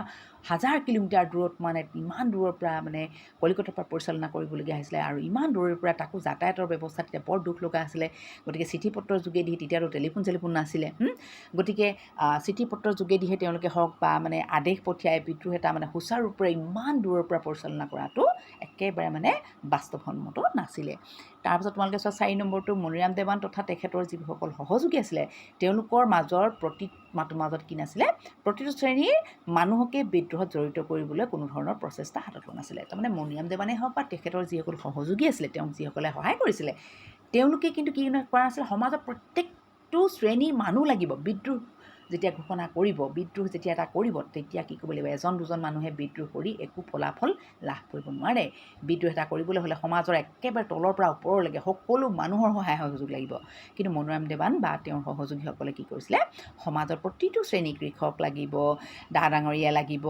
হাজাৰ কিলোমিটাৰ দূৰত, মানে ইমান দূৰৰ পৰা মানে কলিকতাৰ পৰা পৰিচালনা কৰিবলগীয়া হৈছিলে। আৰু ইমান দূৰৰ পৰা, তাকো যাতায়াতৰ ব্যৱস্থা তেতিয়া বৰ দুখ লগা আছিলে। গতিকে চিঠি পত্ৰৰ যোগেদি, তেতিয়াতো টেলিফোন চেলিফোন নাছিলে, গতিকে চিঠি পত্ৰৰ যোগেদিহে তেওঁলোকে হওক বা মানে আদেশ পঠিয়াই বিদ্ৰোহ এটা মানে সুচাৰুৰূপে ইমান দূৰৰ পৰা পৰিচালনা কৰাটো একেবাৰে মানে বাস্তৱসন্মত নাছিলে। তাৰপিছত তোমালোকে চোৱা 4 নম্বৰটো, মণিৰাম দেৱান তথা তেখেতৰ যিসকল সহযোগী আছিলে, তেওঁলোকৰ মাজৰ প্ৰতি মাজত কি নাছিলে, প্ৰতিটো শ্ৰেণীৰ মানুহকে বিদ্ৰোহত জড়িত কৰিবলৈ কোনো ধৰণৰ প্ৰচেষ্টা হাতত লোৱা নাছিলে। তাৰমানে মণিৰাম দেৱানেই হওক বা তেখেতৰ যিসকল সহযোগী আছিলে, তেওঁক যিসকলে সহায় কৰিছিলে, তেওঁলোকে কিন্তু কি কৰা নাছিলে, সমাজৰ প্ৰত্যেকটো শ্ৰেণীৰ মানুহ লাগিব। বিদ্ৰোহ যেতিয়া ঘোষণা কৰিব, বিদ্ৰোহ যেতিয়া এটা কৰিব, তেতিয়া কি কৰিব লাগিব, এজন দুজন মানুহে বিদ্ৰোহ কৰি একো ফলাফল লাভ কৰিব নোৱাৰে। বিদ্ৰোহ এটা কৰিবলৈ হ'লে সমাজৰ একেবাৰে তলৰ পৰা ওপৰলৈকে সকলো মানুহৰ সহায় সহযোগ লাগিব। কিন্তু মণিৰাম দেৱান বা তেওঁৰ সহযোগীসকলে কি কৰিছিলে, সমাজৰ প্ৰতিটো শ্ৰেণী, কৃষক লাগিব, ডা ডাঙৰীয়া লাগিব,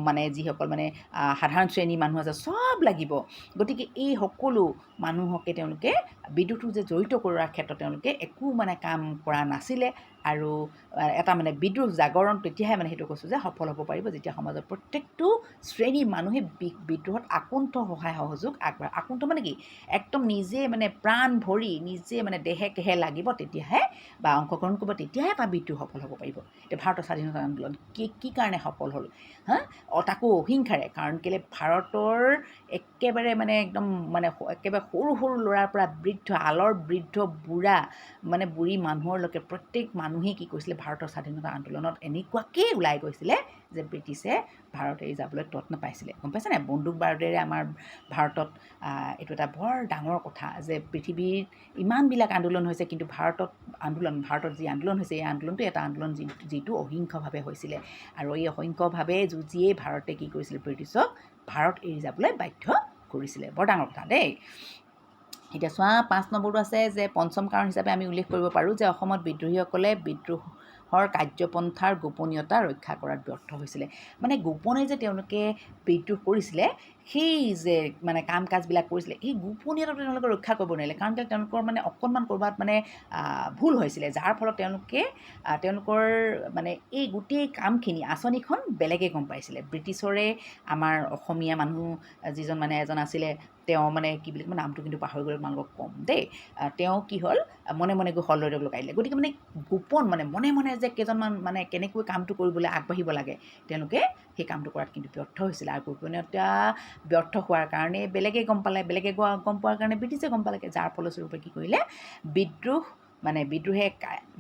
মানে যিসকল মানে সাধাৰণ শ্ৰেণীৰ মানুহ আছে, চব লাগিব। গতিকে এই সকলো মানুহকে তেওঁলোকে বিদ্ৰোহটো যে জড়িত কৰোৱাৰ ক্ষেত্ৰত তেওঁলোকে একো মানে কাম কৰা নাছিলে। আৰু এটা মানে বিদ্ৰোহ জাগৰণ তেতিয়াহে মানে সেইটো কৈছোঁ যে সফল হ'ব পাৰিব যেতিয়া সমাজৰ প্ৰত্যেকটো শ্ৰেণীৰ মানুহে বিদ্ৰোহত আকুণ্ঠ সহায় সহযোগ আগবঢ়ায়। আকুণ্ঠ মানে কি, একদম নিজে মানে প্ৰাণ ভৰি নিজে মানে দেহে কেহে লাগিব তেতিয়াহে বা অংশগ্ৰহণ কৰিব, তেতিয়াহে এটা বিদ্ৰোহ সফল হ'ব পাৰিব। এতিয়া ভাৰতৰ স্বাধীনতা আন্দোলন কি কি কাৰণে সফল হ'ল, হা, তাকো অহিংসাৰে। কাৰণ কেলৈ ভাৰতৰ একেবাৰে মানে একদম মানে একেবাৰে সৰু সৰু ল'ৰাৰ পৰা বৃদ্ধ, আলৰ বৃদ্ধ বুঢ়া মানে বুঢ়ী মানুহৰলৈকে প্ৰত্যেক মানুহেই কি কৰিছিলে, ভাৰতৰ স্বাধীনতা আন্দোলনত এনেকুৱাকেই ওলাই গৈছিলে যে ব্ৰিটিছে ভাৰত এৰি যাবলৈ তত নাপাইছিলে। গম পাইছে নাই? বন্দুক বাৰুদেৰে আমাৰ ভাৰতত এইটো এটা বৰ ডাঙৰ কথা যে পৃথিৱীত ইমানবিলাক আন্দোলন হৈছে, কিন্তু ভাৰতত যি আন্দোলন হৈছে, এই আন্দোলনটো এটা আন্দোলন যিটো অহিংসভাৱে হৈছিলে। আৰু এই অহিংসভাৱে যুঁজিয়েই ভাৰতে কি কৰিছিলে, ব্ৰিটিছক ভাৰত এৰি যাবলৈ বাধ্য কৰিছিলে। বৰ ডাঙৰ কথা দেই। এতিয়া চোৱা, 5 নম্বৰটো আছে যে পঞ্চম কাৰণ হিচাপে আমি উল্লেখ কৰিব পাৰোঁ যে অসমত বিদ্ৰোহীসকলে বিদ্ৰোহৰ কাৰ্যপন্থাৰ গোপনীয়তা ৰক্ষা কৰাত ব্যৰ্থ হৈছিলে। মানে গোপনে যে তেওঁলোকে বিদ্ৰোহ কৰিছিলে, সেই যে মানে কাম কাজবিলাক কৰিছিলে, সেই গোপনীয়তাটো তেওঁলোকে ৰক্ষা কৰিব নোৱাৰিলে। কাৰণ কিয়, তেওঁলোকৰ মানে অকণমান ক'ৰবাত মানে ভুল হৈছিলে, যাৰ ফলত তেওঁলোকৰ মানে এই গোটেই কামখিনি আঁচনিখন বেলেগে গম পাইছিলে। ব্ৰিটিছৰে আমাৰ অসমীয়া মানুহ যিজন মানে এজন আছিলে, তেওঁ মানে কি বুলি কয়, নামটো কিন্তু পাহৰি গ'লে তোমালোকক ক'ম দেই। তেওঁ কি হ'ল, মনে মনে গৈ হলৰদেৱক লগাই দিলে। গতিকে মানে গোপন মানে মনে মনে যে কেইজনমান মানে কেনেকৈ কামটো কৰিবলৈ আগবাঢ়িব লাগে, তেওঁলোকে সেই কামটো কৰাত কিন্তু ব্যৰ্থ হৈছিলে। আৰু গোপনীয়তা ব্যৰ্থ হোৱাৰ কাৰণে বেলেগে গম পালে, বেলেগে গম পোৱাৰ কাৰণে ব্ৰিটিছে গম পালে, যাৰ ফলস্বৰূপে কি কৰিলে, বিদ্ৰোহ মানে বিদ্ৰোহে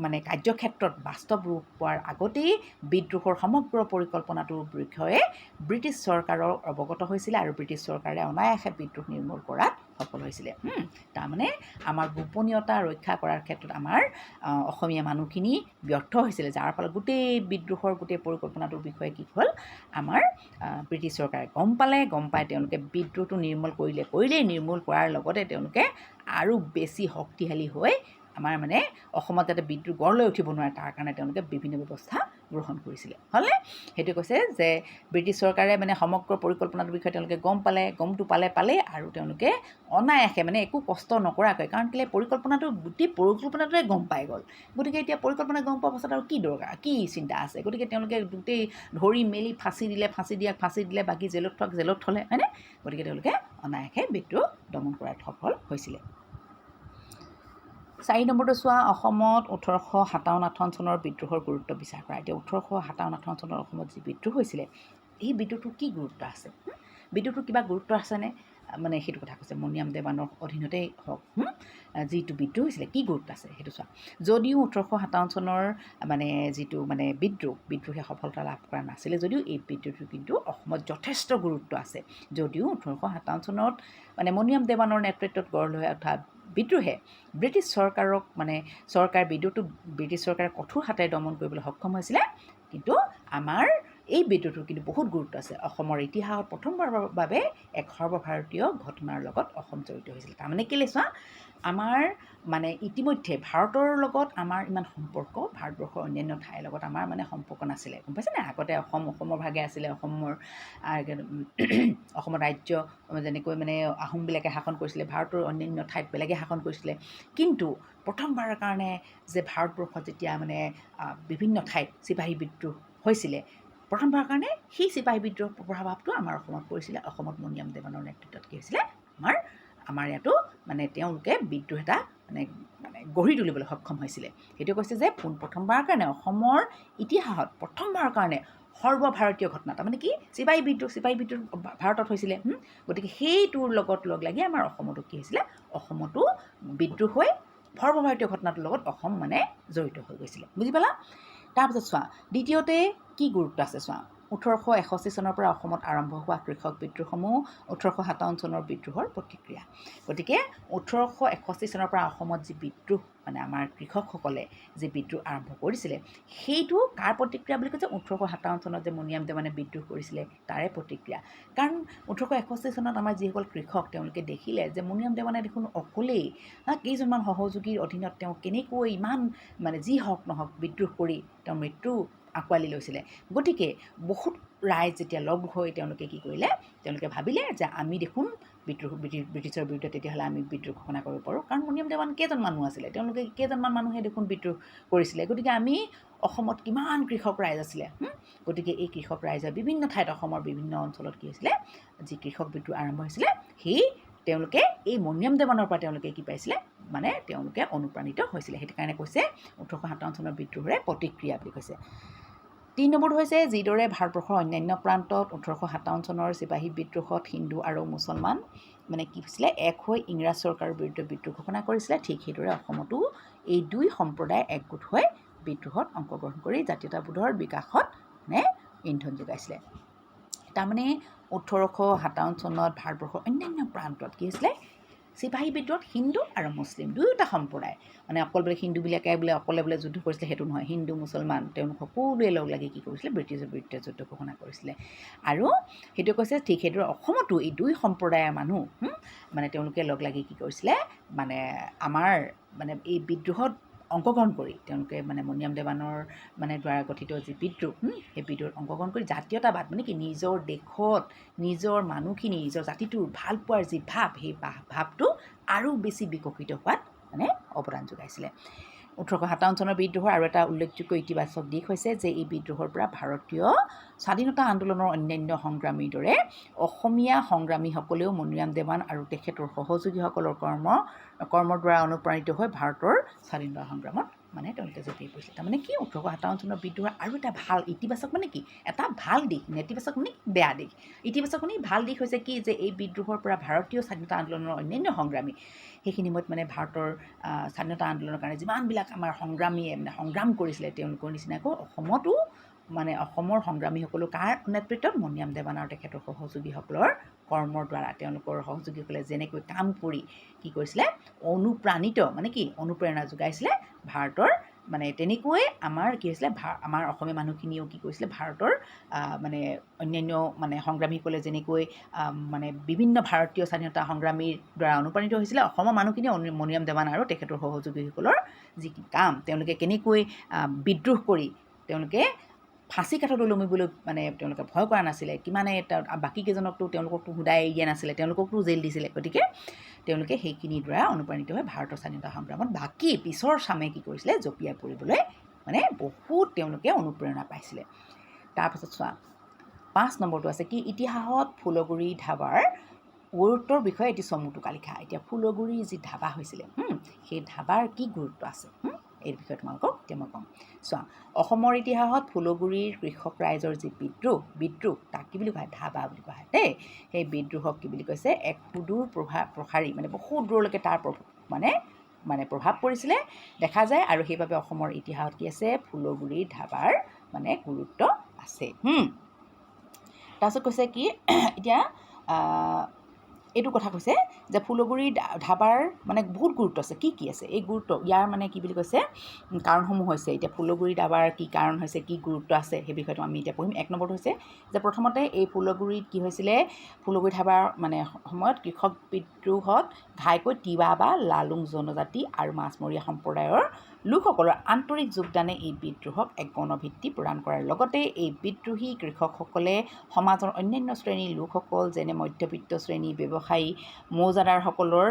মানে কাৰ্যক্ষেত্ৰত বাস্তৱ ৰূপ পোৱাৰ আগতেই বিদ্ৰোহৰ সমগ্ৰ পৰিকল্পনাটোৰ বিষয়ে ব্ৰিটিছ চৰকাৰৰ অৱগত হৈছিলে আৰু ব্ৰিটিছ চৰকাৰে অনায়াসে বিদ্ৰোহ নিৰ্মূল কৰাত সফল হৈছিলে। তাৰমানে আমাৰ গোপনীয়তা ৰক্ষা কৰাৰ ক্ষেত্ৰত আমাৰ অসমীয়া মানুহখিনি ব্যৰ্থ হৈছিলে, যাৰ ফলত গোটেই বিদ্ৰোহৰ গোটেই পৰিকল্পনাটোৰ বিষয়ে কি হ'ল, আমাৰ ব্ৰিটিছ চৰকাৰে গম পালে। গম পাই তেওঁলোকে বিদ্ৰোহটো নিৰ্মূল কৰিলেই, নিৰ্মূল কৰাৰ লগতে তেওঁলোকে আৰু বেছি শক্তিশালী হৈ আমাৰ মানে অসমত যাতে বিদ্ৰোহ গঢ় লৈ উঠিব নোৱাৰে তাৰ কাৰণে তেওঁলোকে বিভিন্ন ব্যৱস্থা গ্ৰহণ কৰিছিলে। হ'লনে? সেইটো কৈছে যে ব্ৰিটিছ চৰকাৰে মানে সমগ্ৰ পৰিকল্পনাটোৰ বিষয়ে তেওঁলোকে গম পালে, গমটো পালেই আৰু তেওঁলোকে অনায়াসে মানে একো কষ্ট নকৰাকৈ, কাৰণ কেলৈ পৰিকল্পনাটো গোটেই পৰিকল্পনাটোৱে গম পাই গ'ল। গতিকে এতিয়া পৰিকল্পনা গম পোৱাৰ পাছত আৰু কি দৰকাৰ, কি চিন্তা আছে। গতিকে তেওঁলোকে গোটেই ধৰি মেলি ফাঁচি দিলে, ফাঁচি দিয়াক ফাঁচি দিলে, বাকী জেলত থোৱাক জেলত থ'লে, হয়নে? গতিকে তেওঁলোকে অনায়াসে বিদ্ৰোহ দমন কৰাত সফল হৈছিলে। 4 নম্বৰটো চোৱা, অসমত 1857 চনৰ বিদ্ৰোহৰ গুৰুত্ব বিচাৰ কৰা। এতিয়া 1857 চনৰ অসমত যি বিদ্ৰোহ হৈছিলে, এই বিদ্ৰোহটোৰ কি গুৰুত্ব আছে, বিদ্ৰোহটোৰ কিবা গুৰুত্ব আছেনে, মানে সেইটো কথা কৈছে। মণিৰাম দেৱানৰ অধীনতেই হওক, যিটো বিদ্ৰোহ হৈছিলে কি গুৰুত্ব আছে সেইটো চোৱা। যদিও 1857 চনৰ মানে যিটো মানে বিদ্ৰোহে সফলতা লাভ কৰা নাছিলে যদিও এই বিদ্ৰোহটো কিন্তু অসমত যথেষ্ট গুৰুত্ব আছে। যদিও 1857 চনত মানে মণিৰাম দেৱানৰ নেতৃত্বত গঢ় লৈ উঠা বিদ্ৰোহে ব্ৰিটিছ চৰকাৰক মানে চৰকাৰ বিদ্ৰোহটো ব্ৰিটিছ চৰকাৰে কঠোৰ হাতেৰে দমন কৰিবলৈ সক্ষম হৈছিলে, কিন্তু আমাৰ এই বিদ্ৰোহটোৰ কিন্তু বহুত গুৰুত্ব আছে। অসমৰ ইতিহাসত প্ৰথমবাৰৰ বাবে এক সৰ্বভাৰতীয় ঘটনাৰ লগত অসম জড়িত হৈছিল। তাৰমানে কেলৈ চোৱা, আমাৰ মানে ইতিমধ্যে ভাৰতৰ লগত আমাৰ ইমান সম্পৰ্ক, ভাৰতবৰ্ষৰ অন্যান্য ঠাইৰ লগত আমাৰ মানে সম্পৰ্ক নাছিলে, গম পাইছে নাই? আগতে অসম অসমৰ ভাগে আছিলে, অসমৰ ৰাজ্য যেনেকৈ মানে আহোমবিলাকে শাসন কৰিছিলে, ভাৰতৰ অন্যান্য ঠাইত বেলেগে শাসন কৰিছিলে। কিন্তু প্ৰথমবাৰৰ কাৰণে যে ভাৰতবৰ্ষত যেতিয়া মানে বিভিন্ন ঠাইত চিপাহী বিদ্ৰোহ হৈছিলে, প্ৰথমবাৰৰ কাৰণে সেই চিপাহী বিদ্ৰোহ প্ৰভাৱটো আমাৰ অসমত পৰিছিলে। অসমত মণিৰাম দেৱানৰ নেতৃত্বত কি হৈছিলে, আমাৰ ইয়াতো মানে তেওঁলোকে বিদ্ৰোহ এটা মানে মানে গঢ়ি তুলিবলৈ সক্ষম হৈছিলে। সেইটো কৈছে যে পোনপ্ৰথমবাৰৰ কাৰণে অসমৰ ইতিহাসত প্ৰথমবাৰৰ কাৰণে সৰ্বভাৰতীয় ঘটনা, তাৰমানে কি চিপাহী বিদ্ৰোহ ভাৰতত হৈছিলে। গতিকে সেইটোৰ লগত লগ লাগি আমাৰ অসমতো কি হৈছিলে, অসমতো বিদ্ৰোহ হৈ সৰ্বভাৰতীয় ঘটনাটোৰ লগত অসম মানে জড়িত হৈ গৈছিলে। বুজি পালা? তাৰপিছত চোৱা, দ্বিতীয়তে কি গুৰুত্ব আছে চোৱা, 1861 চনৰ পৰা অসমত আৰম্ভ হোৱা কৃষক বিদ্ৰোহসমূহ 1857 চনৰ বিদ্ৰোহৰ প্ৰতিক্ৰিয়া। গতিকে 1861 চনৰ পৰা অসমত যি বিদ্ৰোহ মানে আমাৰ কৃষকসকলে যি বিদ্ৰোহ আৰম্ভ কৰিছিলে, সেইটো কাৰ প্ৰতিক্ৰিয়া বুলি কৈছে, 1857 চনত যে মণিৰাম দেৱানে বিদ্ৰোহ কৰিছিলে তাৰে প্ৰতিক্ৰিয়া। কাৰণ 1861 চনত আমাৰ যিসকল কৃষক, তেওঁলোকে দেখিলে যে মণিৰাম দেৱানে দেখোন অকলেই কেইজনমান সহযোগীৰ অধীনত তেওঁ কেনেকৈ ইমান মানে যি হওক নহওক বিদ্ৰোহ কৰি তেওঁ মৃত্যু আঁকোৱালি লৈছিলে। গতিকে বহুত ৰাইজ যেতিয়া লগ হৈ তেওঁলোকে কি কৰিলে, তেওঁলোকে ভাবিলে যে আমি দেখোন বিদ্ৰোহ ব্ৰিটিছৰ বিৰুদ্ধে তেতিয়াহ'লে আমি বিদ্ৰোহ ঘোষণা কৰিব পাৰোঁ। কাৰণ মণিৰাম দেৱান কেইজন মানুহ আছিলে, তেওঁলোকে কেইজনমান মানুহে দেখোন বিদ্ৰোহ কৰিছিলে। গতিকে আমি অসমত কিমান কৃষক ৰাইজ আছিলে, গতিকে এই কৃষক ৰাইজৰ বিভিন্ন ঠাইত অসমৰ বিভিন্ন অঞ্চলত কি হৈছিলে, যি কৃষক বিদ্ৰোহ আৰম্ভ হৈছিলে, সেই তেওঁলোকে এই মণিৰাম দেৱানৰ পৰা তেওঁলোকে কি পাইছিলে, মানে তেওঁলোকে অনুপ্ৰাণিত হৈছিলে। সেইটো কাৰণে কৈছে 1857 চনৰ বিদ্ৰোহৰে প্ৰতিক্ৰিয়া বুলি কৈছে। 3 নম্বৰটো হৈছে যিদৰে ভাৰতবৰ্ষৰ অন্যান্য প্ৰান্তত 1857 চনৰ চিপাহী বিদ্ৰোহত হিন্দু আৰু মুছলমান মানে কি হৈছিলে, এক হৈ ইংৰাজ চৰকাৰৰ বিৰুদ্ধে বিদ্ৰোহ ঘোষণা কৰিছিলে, ঠিক সেইদৰে অসমতো এই দুই সম্প্ৰদায় একগোট হৈ বিদ্ৰোহত অংশগ্ৰহণ কৰি জাতীয়তাবোধৰ বিকাশত মানে ইন্ধন যোগাইছিলে। তাৰমানে 1857 চনত ভাৰতবৰ্ষৰ অন্যান্য প্ৰান্তত কি হৈছিলে, চিপাহী বিদ্ৰোহত হিন্দু আৰু মুছলিম দুয়োটা সম্প্ৰদায়, মানে অকল বোলে হিন্দুবিলাকে বোলে অকলে বোলে যুদ্ধ কৰিছিলে সেইটো নহয়, হিন্দু মুছলমান তেওঁলোক সকলোৱে লগ লাগি কি কৰিছিলে, ব্ৰিটিছৰ বিৰুদ্ধে যুদ্ধ ঘোষণা কৰিছিলে। আৰু সেইটো কৈছে ঠিক সেইদৰে অসমতো এই দুই সম্প্ৰদায়ৰ মানুহ মানে তেওঁলোকে লগ লাগি কি কৰিছিলে, মানে আমাৰ মানে এই বিদ্ৰোহত অংশগ্ৰহণ কৰি তেওঁলোকে মানে মণিৰাম দেৱানৰ মানে দ্বাৰা গঠিত যি বিদ্ৰোহ, সেই বিদ্ৰোহত অংশগ্ৰহণ কৰি জাতীয়তাবাদ মানে কি, নিজৰ দেশত নিজৰ মানুহখিনি নিজৰ জাতিটোৰ ভাল পোৱাৰ যি ভাৱ, সেই ভাৱটো আৰু বেছি বিকশিত হোৱাত মানে অৱদান যোগাইছিলে। 1857 চনৰ বিদ্ৰোহৰ আৰু এটা উল্লেখযোগ্য ইতিবাচক দিশ হৈছে যে এই বিদ্ৰোহৰ পৰা ভাৰতীয় স্বাধীনতা আন্দোলনৰ অন্যান্য সংগ্ৰামীৰ দৰে অসমীয়া সংগ্ৰামীসকলেও মণিৰাম দেৱান আৰু তেখেতৰ সহযোগীসকলৰ কৰ্মৰ দ্বাৰা অনুপ্ৰাণিত হৈ ভাৰতৰ স্বাধীনতা সংগ্ৰামত মানে তেওঁলোকে জঁপিয়াই পৰিছিল। তাৰমানে কি, 1857 চনৰ বিদ্ৰোহৰ আৰু এটা ভাল ইতিবাচক মানে কি, এটা ভাল দিশ, নেতিবাচক মানে বেয়া দিশ। ইতিবাচক মানে ভাল দিশ হৈছে কি যে এই বিদ্ৰোহৰ পৰা ভাৰতীয় স্বাধীনতা আন্দোলনৰ অন্যান্য সংগ্ৰামী, সেইখিনি সময়ত মানে ভাৰতৰ স্বাধীনতা আন্দোলনৰ কাৰণে যিমানবিলাক আমাৰ সংগ্ৰামীয়ে মানে সংগ্ৰাম কৰিছিলে, তেওঁলোকৰ নিচিনাকৈ অসমতো মানে অসমৰ সংগ্ৰামীসকলো কাৰ নেতৃত্বত, মণিৰাম দেৱান আৰু তেখেতৰ সহযোগীসকলৰ কৰ্মৰ দ্বাৰা, তেওঁলোকৰ সহযোগীসকলে যেনেকৈ কাম কৰি কি কৰিছিলে, অনুপ্ৰাণিত মানে কি অনুপ্ৰেৰণা যোগাইছিলে ভাৰতৰ, মানে তেনেকৈয়ে আমাৰ কি হৈছিলে, আমাৰ অসমীয়া মানুহখিনিয়েও কি কৰিছিলে, ভাৰতৰ মানে অন্যান্য মানে সংগ্ৰামীসকলে যেনেকৈ মানে বিভিন্ন ভাৰতীয় স্বাধীনতা সংগ্ৰামীৰ দ্বাৰা অনুপ্ৰাণিত হৈছিলে, অসমৰ মানুহখিনিয়ে মণিৰাম দেৱান আৰু তেখেতৰ সহযোগীসকলৰ যি কাম, তেওঁলোকে কেনেকৈ বিদ্ৰোহ কৰি তেওঁলোকে ফাঁচি কাঠত ওলমিবলৈ মানে তেওঁলোকে ভয় কৰা নাছিলে, কিমানে বাকী কেইজনকতো তেওঁলোককতো সোধাই এৰি দিয়া নাছিলে, তেওঁলোককতো জেল দিছিলে। গতিকে তেওঁলোকে সেইখিনিৰ দ্বাৰা অনুপ্ৰাণিত হৈ ভাৰতৰ স্বাধীনতা সংগ্ৰামত বাকী পিছৰ চামে কি কৰিছিলে, জঁপিয়াই পৰিবলৈ মানে বহুত তেওঁলোকে অনুপ্ৰেৰণা পাইছিলে। তাৰপাছত চোৱা 5 নম্বৰটো আছে কি, ইতিহাসত ফুলগুৰি ধাবাৰ গুৰুত্বৰ বিষয়ে এটি চমু টোকা লিখা। এতিয়া ফুলগুৰি যি ধাবা হৈছিলে, সেই ধাবাৰ কি গুৰুত্ব আছে, এই বিষয়ে তোমালোকক এতিয়া মই ক'ম। চোৱা, অসমৰ ইতিহাসত ফুলগুৰিৰ কৃষক ৰাইজৰ যি বিদ্ৰোহ তাক কি বুলি কোৱা হয়, ধাবা বুলি কোৱা হয় দেই। সেই বিদ্ৰোহক কি বুলি কৈছে, এক সুদূৰ প্ৰসাৰী মানে বহুত দূৰলৈকে তাৰ মানে মানে প্ৰভাৱ পৰিছিলে দেখা যায়। আৰু সেইবাবে অসমৰ ইতিহাসত কি আছে, ফুলগুৰিৰ ধাবাৰ মানে গুৰুত্ব আছে। তাৰপিছত কৈছে কি, এতিয়া এইটো কথা কৈছে যে ফুলগুৰি ধাবাৰ মানে বহুত গুৰুত্ব আছে। কি কি আছে এই গুৰুত্ব, ইয়াৰ মানে কি বুলি কৈছে, কাৰণসমূহ হৈছে, এতিয়া ফুলগুৰি ধাবাৰ কি কাৰণ হৈছে, কি গুৰুত্ব আছে, সেই বিষয়টো আমি এতিয়া পঢ়িম। 1 নম্বৰটো হৈছে যে প্ৰথমতে এই ফুলগুৰিত কি হৈছিলে, ফুলগুৰি ধাবাৰ মানে সময়ত কৃষক বিদ্ৰোহত ঘাইকৈ তিৱা বা লালুং জনজাতি আৰু মাছমৰীয়া সম্প্ৰদায়ৰ লোকসকলৰ আন্তৰিক যোগদানে এই বিদ্ৰোহক এক গণভিত্তি প্ৰদান কৰাৰ লগতে এই বিদ্ৰোহী কৃষকসকলে সমাজৰ অন্যান্য শ্ৰেণীৰ লোকসকল যেনে মধ্যবিত্ত শ্ৰেণী, ব্যৱসায়ী, মৌজাদাৰসকলৰ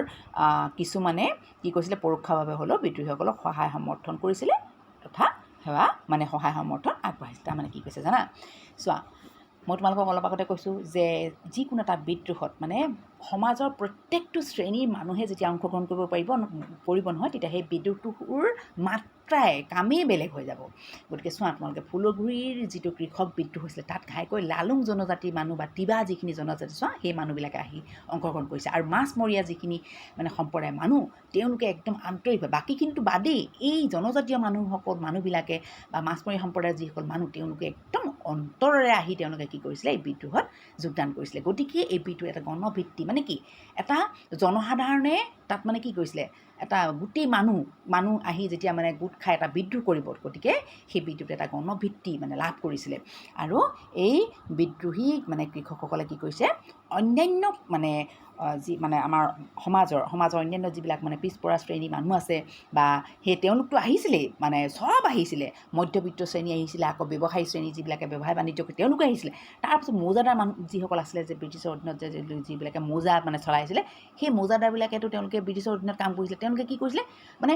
কিছুমানে কি কৰিছিলে, পৰোক্ষভাৱে হ'লেও বিদ্ৰোহীসকলক সহায় সমৰ্থন কৰিছিলে তথা সেৱা মানে সহায় সমৰ্থন আগবঢ়াইছিলে। তাৰমানে কি কৈছে জানা, চোৱা মই তোমালোকক অলপ আগতে কৈছোঁ যে যিকোনো এটা বিদ্ৰোহত মানে সমাজৰ প্ৰত্যেকটো শ্ৰেণীৰ মানুহে যেতিয়া অংশগ্ৰহণ কৰিব কৰিব নহয়, তেতিয়া সেই বিদ্ৰোহটোৰ মাত্ৰাই কামেই বেলেগ হৈ যাব। গতিকে চোৱা তোমালোকে ফুলগুৰিৰ যিটো কৃষক বিদ্ৰোহ হৈছিলে, তাত ঘাইকৈ লালুং জনজাতিৰ মানুহ বা তিৱা যিখিনি জনজাতি, চোৱা সেই মানুহবিলাকে আহি অংশগ্ৰহণ কৰিছে। আৰু মাছমৰীয়া যিখিনি মানে সম্প্ৰদায়ৰ মানুহ, তেওঁলোকে একদম আন্তৰিকভাৱে, বাকীখিনিতো বাদেই, এই জনজাতীয় মানুহবিলাকে বা মাছমৰীয়া সম্প্ৰদায়ৰ যিসকল মানুহ, তেওঁলোকে একদম অন্তৰেৰে আহি তেওঁলোকে কি কৰিছিলে, এই বিদ্ৰোহত যোগদান কৰিছিলে। গতিকে এই বিদ্ৰোহ এটা গণভিত্তি মানে কি, এটা জনসাধাৰণে তাত মানে কি কৰিছিলে, এটা গোটেই মানুহ মানুহ আহি যেতিয়া মানে গোট খাই এটা বিদ্ৰোহ কৰিব, গতিকে সেই বিদ্ৰোহটো এটা গণভিত্তি মানে লাভ কৰিছিলে। আৰু এই বিদ্ৰোহী মানে কৃষকসকলে কি কৰিছে, অন্যান্য মানে যি মানে আমাৰ সমাজৰ সমাজৰ অন্যান্য যিবিলাক মানে পিছপৰা শ্ৰেণীৰ মানুহ আছে বা সেই তেওঁলোকতো আহিছিলেই, মানে চব আহিছিলে, মধ্যবিত্ত শ্ৰেণী আহিছিলে, আকৌ ব্যৱসায়ী শ্ৰেণী যিবিলাকে ব্যৱসায় বাণিজ্য কৰি তেওঁলোকো আহিছিলে। তাৰপিছত মৌজাদাৰ মানুহ যিসকল আছিলে যে ব্ৰিটিছৰ অধীনত যে যিবিলাকে মৌজা মানে চলাইছিলে, সেই মৌজাদাৰবিলাকেতো তেওঁলোকে ব্ৰিটিছৰ অধীনত কাম কৰিছিলে। তেওঁলোকে কি কৰিছিলে মানে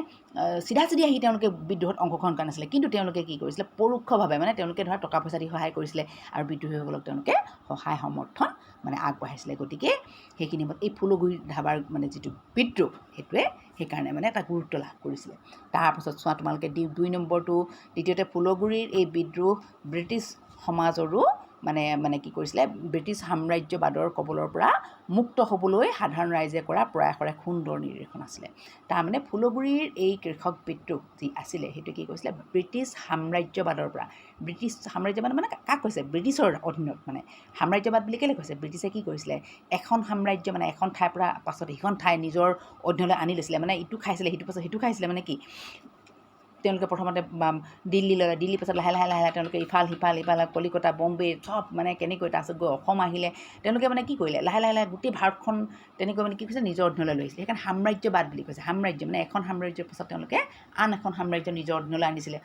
চিধা চিধি আহি তেওঁলোকে বিদ্ৰোহত অংশগ্ৰহণ কৰা নাছিলে, কিন্তু তেওঁলোকে কি কৰিছিলে পৰোক্ষভাৱে মানে তেওঁলোকে ধৰা টকা পইচা দি সহায় কৰিছিলে আৰু বিদ্ৰোহীসকলক তেওঁলোকে সহায় সমৰ্থন মানে আগবঢ়াইছিলে। গতিকে সেইখিনি এই ফুলগুৰি ধাবাৰ মানে যিটো বিদ্ৰোহ, সেইটোৱে সেইকাৰণে মানে এটা গুৰুত্ব লাভ কৰিছিলে। তাৰপাছত চোৱা তোমালোকে 2 নম্বৰটো, দ্বিতীয়তে ফুলগুৰিৰ এই বিদ্ৰোহ ব্ৰিটিছ সমাজৰো মানে মানে কি কৰিছিলে, ব্ৰিটিছ সাম্ৰাজ্যবাদৰ কবলৰ পৰা মুক্ত হ'বলৈ সাধাৰণ ৰাইজে কৰা প্ৰয়াসৰ এক সুন্দৰ নিদৰ্শন আছিলে। তাৰমানে ফুলগুৰিৰ এই কৃষক বিদ্ৰোহ যি আছিলে, সেইটো কি কৰিছিলে, ব্ৰিটিছ সাম্ৰাজ্যবাদৰ পৰা, ব্ৰিটিছ সাম্ৰাজ্যবাদ মানে কাক কৈছে, ব্ৰিটিছৰ অধীনত মানে সাম্ৰাজ্যবাদ বুলি কেলৈ কৈছে, ব্ৰিটিছে কি কৰিছিলে, এখন সাম্ৰাজ্য মানে এখন ঠাইৰ পৰা পাছত সিখন ঠাই নিজৰ অধীনলৈ আনি লৈছিলে, মানে ইটো খাইছিলে সিটো পাছত সিটো খাইছিলে, মানে কি তেওঁলোকে প্ৰথমতে দিল্লী ল'লে, দিল্লীৰ পাছত লাহে লাহে লাহে লাহে তেওঁলোকে ইফাল সিফাল ইফাল কলিকতা বম্বে চব মানে কেনেকৈ তাৰপিছত গৈ অসম আহিলে। তেওঁলোকে মানে কি কৰিলে, লাহে লাহে লাহে গোটেই ভাৰতখন তেনেকৈ মানে কি কৰিছে, নিজৰ অধীনলৈ লৈ আহিছিলে। সেইকাৰণে সাম্ৰাজ্যবাদ বুলি কৈছে। সাম্ৰাজ্য মানে এখন সাম্ৰাজ্যৰ পাছত তেওঁলোকে আন এখন সাম্ৰাজ্য নিজৰ অধীনলৈ আনিছিলে।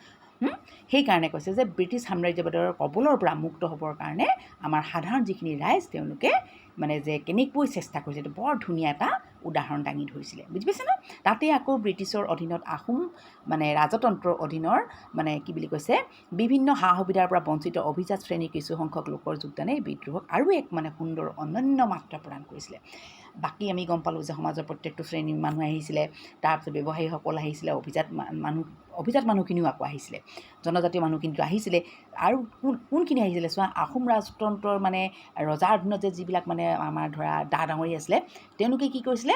সেইকাৰণে কৈছে যে ব্ৰিটিছ সাম্ৰাজ্যবাদৰ কবলৰ পৰা মুক্ত হ'বৰ কাৰণে আমাৰ সাধাৰণ যিখিনি ৰাইজ, তেওঁলোকে মানে যে কেনেকৈ চেষ্টা কৰিছে, এইটো বৰ ধুনীয়া এটা উদাহৰণ দাঙি ধৰিছিলে, বুজি পাইছে ন। তাতে আকৌ ব্ৰিটিছৰ অধীনত আহোম মানে ৰাজতন্ত্ৰৰ অধীনৰ মানে কি বুলি কৈছে, বিভিন্ন সা সুবিধাৰ পৰা বঞ্চিত অভিজাত শ্ৰেণীৰ কিছু সংখ্যক লোকৰ যোগদানে এই বিদ্ৰোহক আৰু এক মানে সুন্দৰ অনন্য মাত্ৰা প্ৰদান কৰিছিলে। বাকী আমি গম পালোঁ যে সমাজৰ প্ৰত্যেকটো শ্ৰেণীৰ মানুহ আহিছিলে, তাৰপিছত ব্যৱসায়ীসকল আহিছিলে, অভিজাত মানুহখিনিও আকৌ আহিছিলে, জনজাতীয় মানুহখিনিতো আহিছিলে। আৰু কোনখিনি আহিছিলে চোৱা, আহোম ৰাজতন্ত্ৰৰ মানে ৰজাৰ অধীনত যে যিবিলাক মানে আমাৰ ধৰা ডা ডাঙৰী আছিলে, তেওঁলোকে কি কৰিছিলে,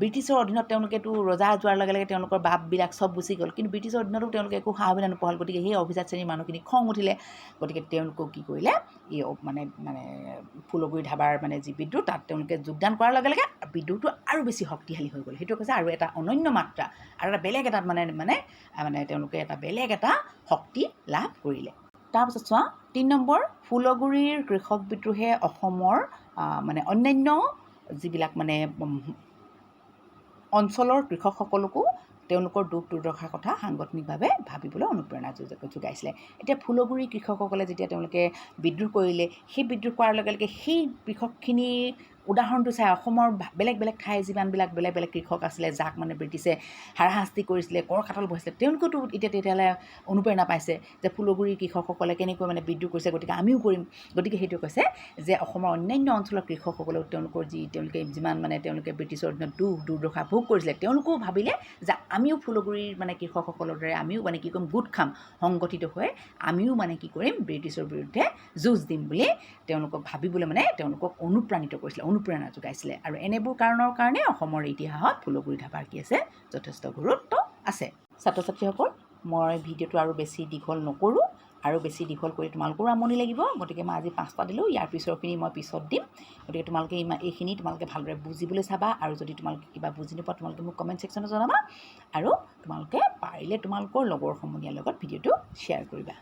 ব্ৰিটিছৰ অধীনত তেওঁলোকেতো ৰজা যোৱাৰ লগে লগে তেওঁলোকৰ বাপবিলাক চব গুচি গ'ল, কিন্তু ব্ৰিটিছৰ অধীনতো তেওঁলোকে একো সা সুবিধা নোপোৱা হ'ল। গতিকে সেই অভিজাত শ্ৰেণীৰ মানুহখিনি খং উঠিলে, গতিকে তেওঁলোকেও কি কৰিলে, এই মানে মানে ফুলগুৰি ধাবাৰ মানে যি বিদ্ৰোহ, তাত তেওঁলোকে যোগদান কৰাৰ লগে লগে বিদ্ৰোহটো আৰু বেছি শক্তিশালী হৈ গ'ল। সেইটো কৈছে আৰু এটা অনন্য মাত্ৰা আৰু এটা বেলেগ এটা মানে মানে মানে তেওঁলোকে এটা বেলেগ এটা শক্তি লাভ কৰিলে। তাৰপিছত চোৱা 3 নম্বৰ, ফুলগুৰিৰ কৃষক বিদ্ৰোহে অসমৰ মানে অন্যান্য যিবিলাক মানে অঞ্চলৰ কৃষকসকলকো তেওঁলোকৰ দুখ দুৰ্দশাৰ কথা সাংগঠনিকভাৱে ভাবিবলৈ অনুপ্ৰেৰণা যোগাইছিলে। এতিয়া ফুলগুৰি কৃষকসকলে যেতিয়া তেওঁলোকে বিদ্ৰোহ কৰিলে, সেই বিদ্ৰোহ কৰাৰ লগে লগে সেই কৃষকখিনিৰ উদাহৰণটো চাই অসমৰ বেলেগ বেলেগ ঠাই যিমানবিলাক বেলেগ বেলেগ কৃষক আছিলে, যাক মানে ব্ৰিটিছে হাৰাশাস্তি কৰিছিলে, কৰ কাটল বহাইছিলে, তেওঁলোকেতো এতিয়া তেতিয়াহ'লে অনুপ্ৰেৰণা পাইছে যে ফুলগুৰিৰ কৃষকসকলে কেনেকৈ মানে বিদ্ৰোহ কৰিছে, গতিকে আমিও কৰিম। গতিকে সেইটো কৈছে যে অসমৰ অন্যান্য অঞ্চলৰ কৃষকসকলেও তেওঁলোকৰ যি তেওঁলোকে যিমান মানে তেওঁলোকে ব্ৰিটিছৰ অধীনত দুখ দুৰ্দশা ভোগ কৰিছিলে, তেওঁলোকেও ভাবিলে যে আমিও ফুলগুৰিৰ মানে কৃষকসকলৰ দৰে আমিও মানে কি কৰিম, গোট খাম, সংগঠিত হৈ আমিও মানে কি কৰিম, ব্ৰিটিছৰ বিৰুদ্ধে যুঁজ দিম বুলি তেওঁলোকক ভাবিবলৈ মানে তেওঁলোকক অনুপ্ৰাণিত কৰিছিলে, অনুপ্ৰেৰণা যোগাইছিলে। আৰু এনেবোৰ কাৰণৰ কাৰণে অসমৰ ইতিহাসত ফুলগুৰি ধাবাৰ কি আছে, যথেষ্ট গুৰুত্ব আছে। ছাত্ৰ ছাত্ৰীসকল, মই ভিডিঅ'টো আৰু বেছি দীঘল নকৰোঁ, আৰু বেছি দীঘল কৰি তোমালোকৰো আমনি লাগিব, গতিকে মই আজি 5টা দিলোঁ, ইয়াৰ পিছৰখিনি মই পিছত দিম। গতিকে তোমালোকে এইখিনি তোমালোকে ভালদৰে বুজিবলৈ চাবা, আৰু যদি তোমালোকে কিবা বুজি নোপোৱা তোমালোকে মোক কমেণ্ট ছেকশ্যনত জনাবা, আৰু তোমালোকে পাৰিলে তোমালোকৰ লগৰ সমনীয়াৰ লগত ভিডিঅ'টো শ্বেয়াৰ কৰিবা।